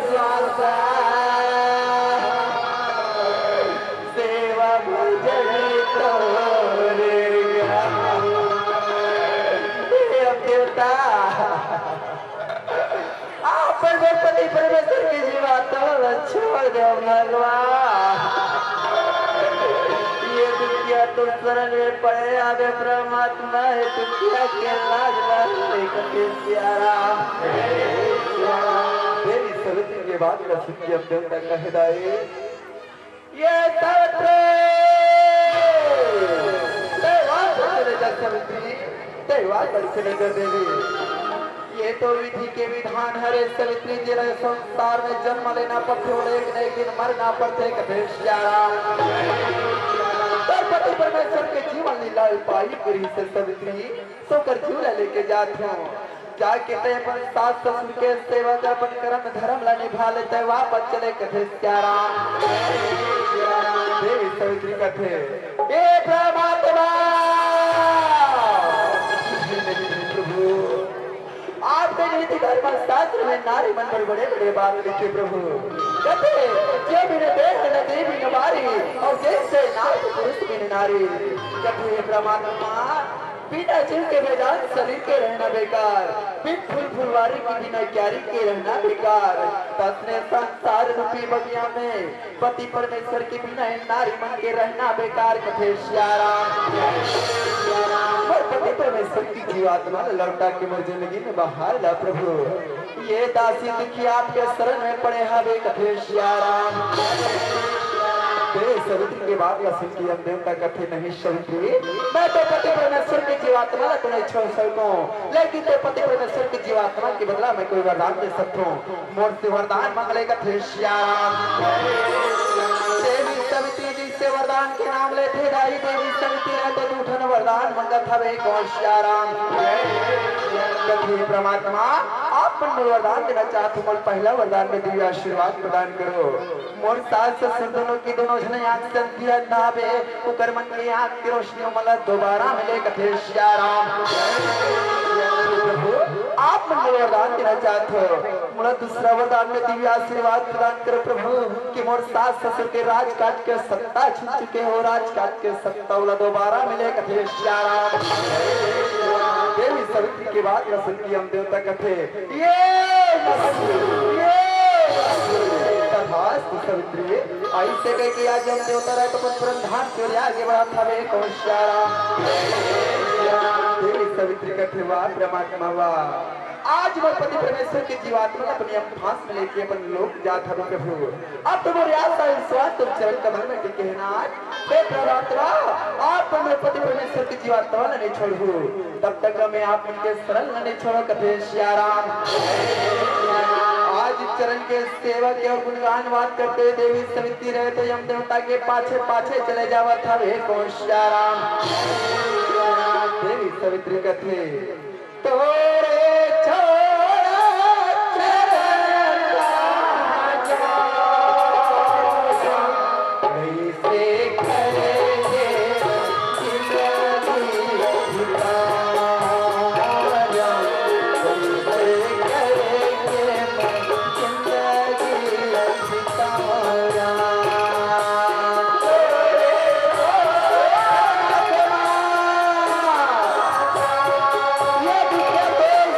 श्वासा, सेवा भजन तोरे गावे। हे अब देवता, आप पति परमेश्वर के जीवात्मा ला छोड़ दे भगवान। ये दुखिया तो शरण में पड़े आवे परमात्मा, ये दुखिया के लाज ला देख के प्यारा। देवी सवित्री के बात ला सुन के अब देवता कहे दाई, ये सावित्री, तैं वापस चले जा सावित्री, तैं वापस चले जा देवी। ये तो विधि के विधान हरे सावित्री, जेला संसार में जन्म लेना पड़थे, ओला एक न एक दिन मरना पड़थे, कथे सियाराम। तोर पति परमेश्वर के जीवन लीला पाई करी से सावित्री, सो कर झूला लेके जात हूँ। जाके तैं अपन सास ससुर के सेवा कर, अपन कर्म धर्म ला निभा ले, तैं वापस चले, कथे सियाराम। देवी सवित्री कथे, "हे परमात्मा, प्रभु, आपके नीति धर्म शास्त्र में नारी मन पर बड़े बड़े बात लिखे प्रभु। कथे, जे बिन देह नदी बिन बारी, और जैसे नारी पुरुष बिन नारी।" कथे, "हे परमात्मा, बिना जीव के बेजान शरीर के रहना बेकार, बिन फूल फुलवारी के बिना क्यारी के रहना बेकार। तसने संसार रूपी बगिया में पति परमेश्वर के बिना इन नारी मन के रहना बेकार।" कथे सियाराम। मोर पति परमेश्वर के जीवात्मा ला लौटा के मोर जिंदगी में बहार ला प्रभु। ये दासी दुखी आपके शरण में पड़े हवे, कथे सियाराम। हे सवित्री के बात ला सुन के यम देवता कथे, "नहीं सवित्री, मैं तो पति परमेश्वर के जीवात्मा ला तो नहीं छोड़ सकूं, लेकिन तो पति परमेश्वर के जीवात्मा के बदला मैं कोई वरदान दे सकता हूँ। मोर से वरदान मांग ले," कथे सियाराम। देवी सवित्री जी से वरदान के नाम लेथे दाई, देवी सवित्री ने तो दू ठन वरदान मंगत हवे, कौन सियाराम। कथे, "परमात्मा, आप मन मोला वरदान देना चाहत हो, मोला पहला वरदान में दिव्य आशीर्वाद प्रदान करो। मोर सास ससुर दोनों की दोनों झने आंख से अंधिया ना हवे, ओकर मन के आंख के रोशनी मोला दोबारा मिले," कथे सियाराम। प्रभु, आप मन मोला वरदान देना चाहत हो, मोला दूसरा वरदान में दिव्य आशीर्वाद प्रदान करो प्रभु, कि मोर सास ससुर के राजकाज के सत्ता छीन चुके हो, राजकाज के सत्ता ओला दोबारा मिले, कथे सियाराम। देवी सवित्री के बात ला सुन के यम देवता कथे, "ये, ये, तथास्तु सवित्री।" ऐसे कह के आज यम देवता रहे तो अपन परम धाम के ओर आगे बढ़त हवे, कौन सियाराम। देवी सवित्री कथे, "वाह परमात्मा वाह, आज मोर पति परमेश्वर के जीवात्मा ला अपन यम फांस में लेके अपन लोक जात हवे प्रभु। अब तो मोर आशा विश्वास तोर चरण कमल में टिके हे नाथ। हे परमात्मा, आप तो मोर पति परमेश्वर के जीवात्मा ला नहीं छोड़हू, तब तक मैं आप मन के शरण ला नहीं छोड़ो," कथे सियाराम। आज चरण के सेवा के और गुणगान बात करते देवी सवित्री रहे तो यम देवता के पाछे पाछे चले जावत हवे, कौन सियाराम। देवी सवित्री कथे, तोरे छोड़ा चरण राजा, कैसे करेंगे जिंदगी बिताया, कैसे करेंगे जिंदगी बिताया। ये दुखिया तो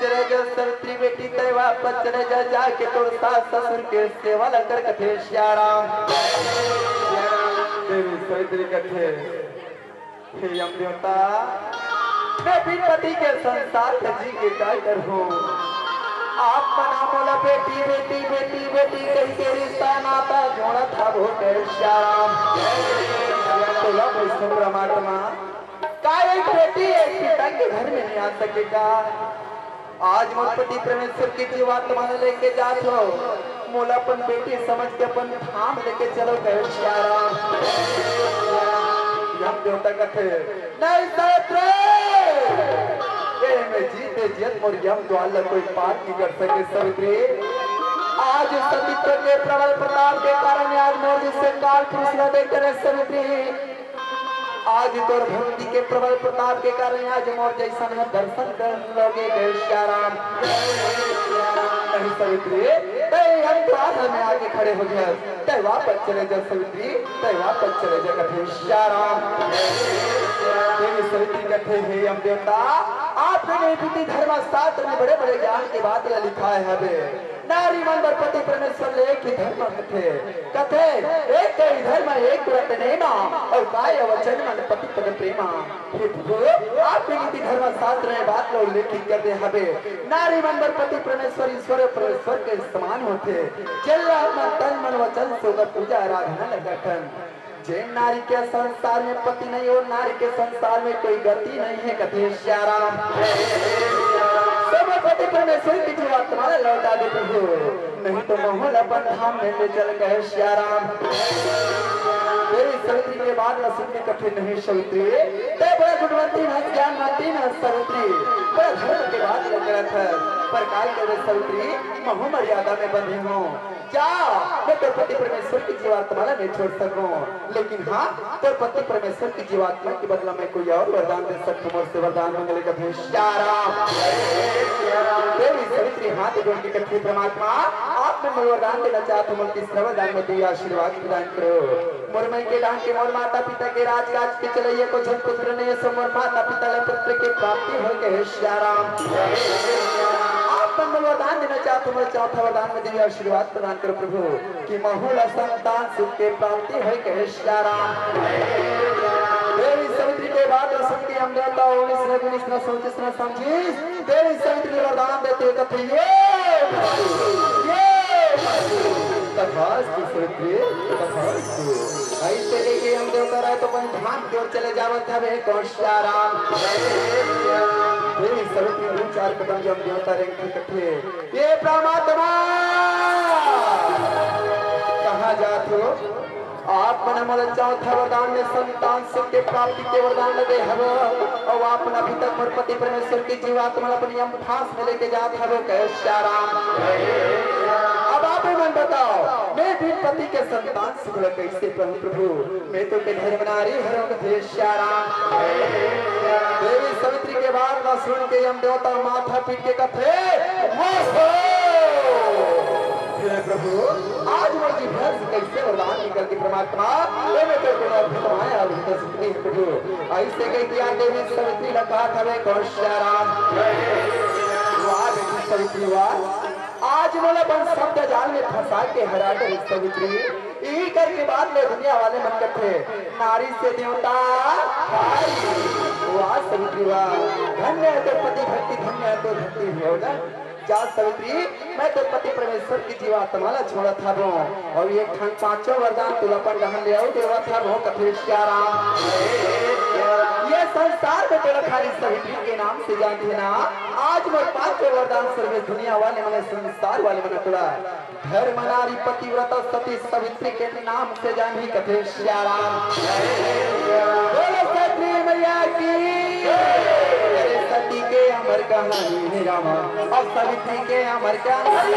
चले जा सवित्री बेटी, तय वापस चले जा, जाके तोर सास ससुर के सेवा ल कर कथे सियाराम। देवी सवित्री कथे, हे यम देवता, मैं बिन पति के संसार ल जी के का करहूँ? आप मन मोला बेटी, बेटी, बेटी, बेटी कहि के रिश्ता नाता जोड़त हव कहे सियाराम। तोला वैष्णव परमात्मा, का एक बेटी एक पिता के घर में नहीं आ सके का? आज मोर पति परमेश्वर के जीवात्मा ल लेके जात हव, मोला अपन बेटी समझ के अपन धाम लेके चलो कहे सियाराम। यम देवता कथे, नहीं सवित्री, ए में जीते जियत मोर यम द्वार ल कोई पार नहीं कर सके सवित्री। आज सतीत्व के प्रबल प्रताप के कारण आज मोर जिससे काल पुरुष ल देख करे सवित्री। आज तोर भक्ति के प्रबल प्रताप के कारण आज मोर जैसन ह दर्शन कर लोगे कहे सियाराम। नहीं सवित्री, तय हम द्वार में आके खड़े हो गया, तय वापस चले जा सवित्री, तय वापस चले जा कथे सियाराम। देवी सवित्री कथे, हे यम देवता, आपने नहीं बीती धर्म शास्त्र में बड़े बड़े ज्ञान के बात ला लिखा है हबे। नारी मन बर पति परमेश्वर ले एक ही धर्म कथे। कथे, एक ही धर्म एक व्रत नेमा, और काय वचन मन पति पद प्रेमा। हे प्रभु, आप भी नीति धर्म शास्त्र में बात ला उल्लेखित कर दे हबे। नारी मन बर पति परमेश्वर ईश्वर परमेश्वर के समान होथे। जेला अपन तन मन वचन से ओकर पूजा आराधना ल करथन। जेन नारी के संसार में पति नहीं, ओ नारी के संसार में कोई गति नहीं है, कथे सियाराम। सब पति परमेश्वर की जीवात्मा ला लौटा दे प्रभु, नहीं तो महू ल अपन धाम में ले चल कहे सियाराम। देवी सवित्री के बात ला सुन के कथे, नहीं सवित्री, तय बड़ा गुणवंती हस, ज्ञानवंती हस सवित्री, बड़ा धर्म के बात ला करत हस, पर काय करे सवित्री, महू मर्यादा में बंधी हूँ। जा, मैं तोर पति परमेश्वर की जीवात्मा ला नहीं छोड़ सकूं, लेकिन हाँ, तोर पति परमेश्वर की जीवात्मा के बदला में कोई और वरदान दे सकूं, मोर से वरदान मांगे ले कथे सियाराम। देवी सवित्री हाथ जोड़ के कथे, परमात्मा, आप मन मोला वरदान देना चाहत हो, मोला तीसरा वरदान में दिया आशीर्वाद प्रदान करो। मोर मई के डाहन के मोर माता पिता के राजकाज के चलैया को झन पुत्र नहीं, सो मोर माता पिता ले पुत्र के प्राप्ति हो कहे सियाराम। आप मन मोला वरदान देना चाहत हो, मोला चौथा वरदान में दिया आशीर्वाद प्रदान करो प्रभु, कि महू ला संतान सुख के प्राप्ति होय कहे सियाराम। देवी सवित्री के बात ला सुन के यम देवता ओनिस न गुनिस न सोचिस न समझिस, देवी सवित्री वरदान देथे कथे, ये, ये, तथास्तु सवित्री, तथास्तु। ऐसे कह के यम देवता राय तो अपन धाम की ओर चले जावत हवे कौन सियाराम। देवी सवित्री दो चार कदम यम देवता रेंगथे कथे, ये परमात्मा, कहाँ जात हो? आप मन मोला चौथा वरदान में संतान सुख के प्राप्ति के वरदान ल दे हव, और आप मन अभी तक मोर पति परमेश्वर की जीवात्मा ल अपन यम फांस में लेके जात हव, कहे सियाराम। अब आप ही मन बताओ, मैं भी पति के संतान सुख ल कैसे पाऊं प्रभु? मैं तो के धर्म नारी हरंग थे सियाराम। देवी सवित्री के बात ला सुन के यम देवता माथा पीट के कथे, "ओहो! हे प्रभु, आज मोर जीभ से कैसे वरदान निकल के परमात्मा, ये मैं तो कोनो अद्भुत माया अद्भुत शक्ति है प्रभु।" ऐसे कह दिया देवी सवित्री लगा था मैं कौन सियाराम। वाह बेटी सवित्री वाह, आज मोला अपन शब्द जाल में फंसा के हरा डरे सवित्री। यही करके बाद में दुनिया वाले मन करथे, नारी से देवता हारी। वाह सवित्री वाह, धन्य है तोर पति भक्ति, धन्य है तोर भक्ति भावना। जा सवित्री, मैं तोर पति परमेश्वर की जीवात्मा ला छोड़त हवं, और ये ठन पांचों वरदान तुला अपन डहन ले आऊ देवत हवं, कथे सियाराम। ये संसार में तोला खाली सवित्री के नाम से जानथे ना, आज मोर पांचों वरदान सर्वे दुनिया वाले मन संसार वाले मन तोला धर्म नारी पतिव्रता सती सवित्री के नाम से जानी कथे सियाराम। बोलो सती मैया की। अरे सती के अमर कहानी है रामा, अब सवित्री के अमर कहानी।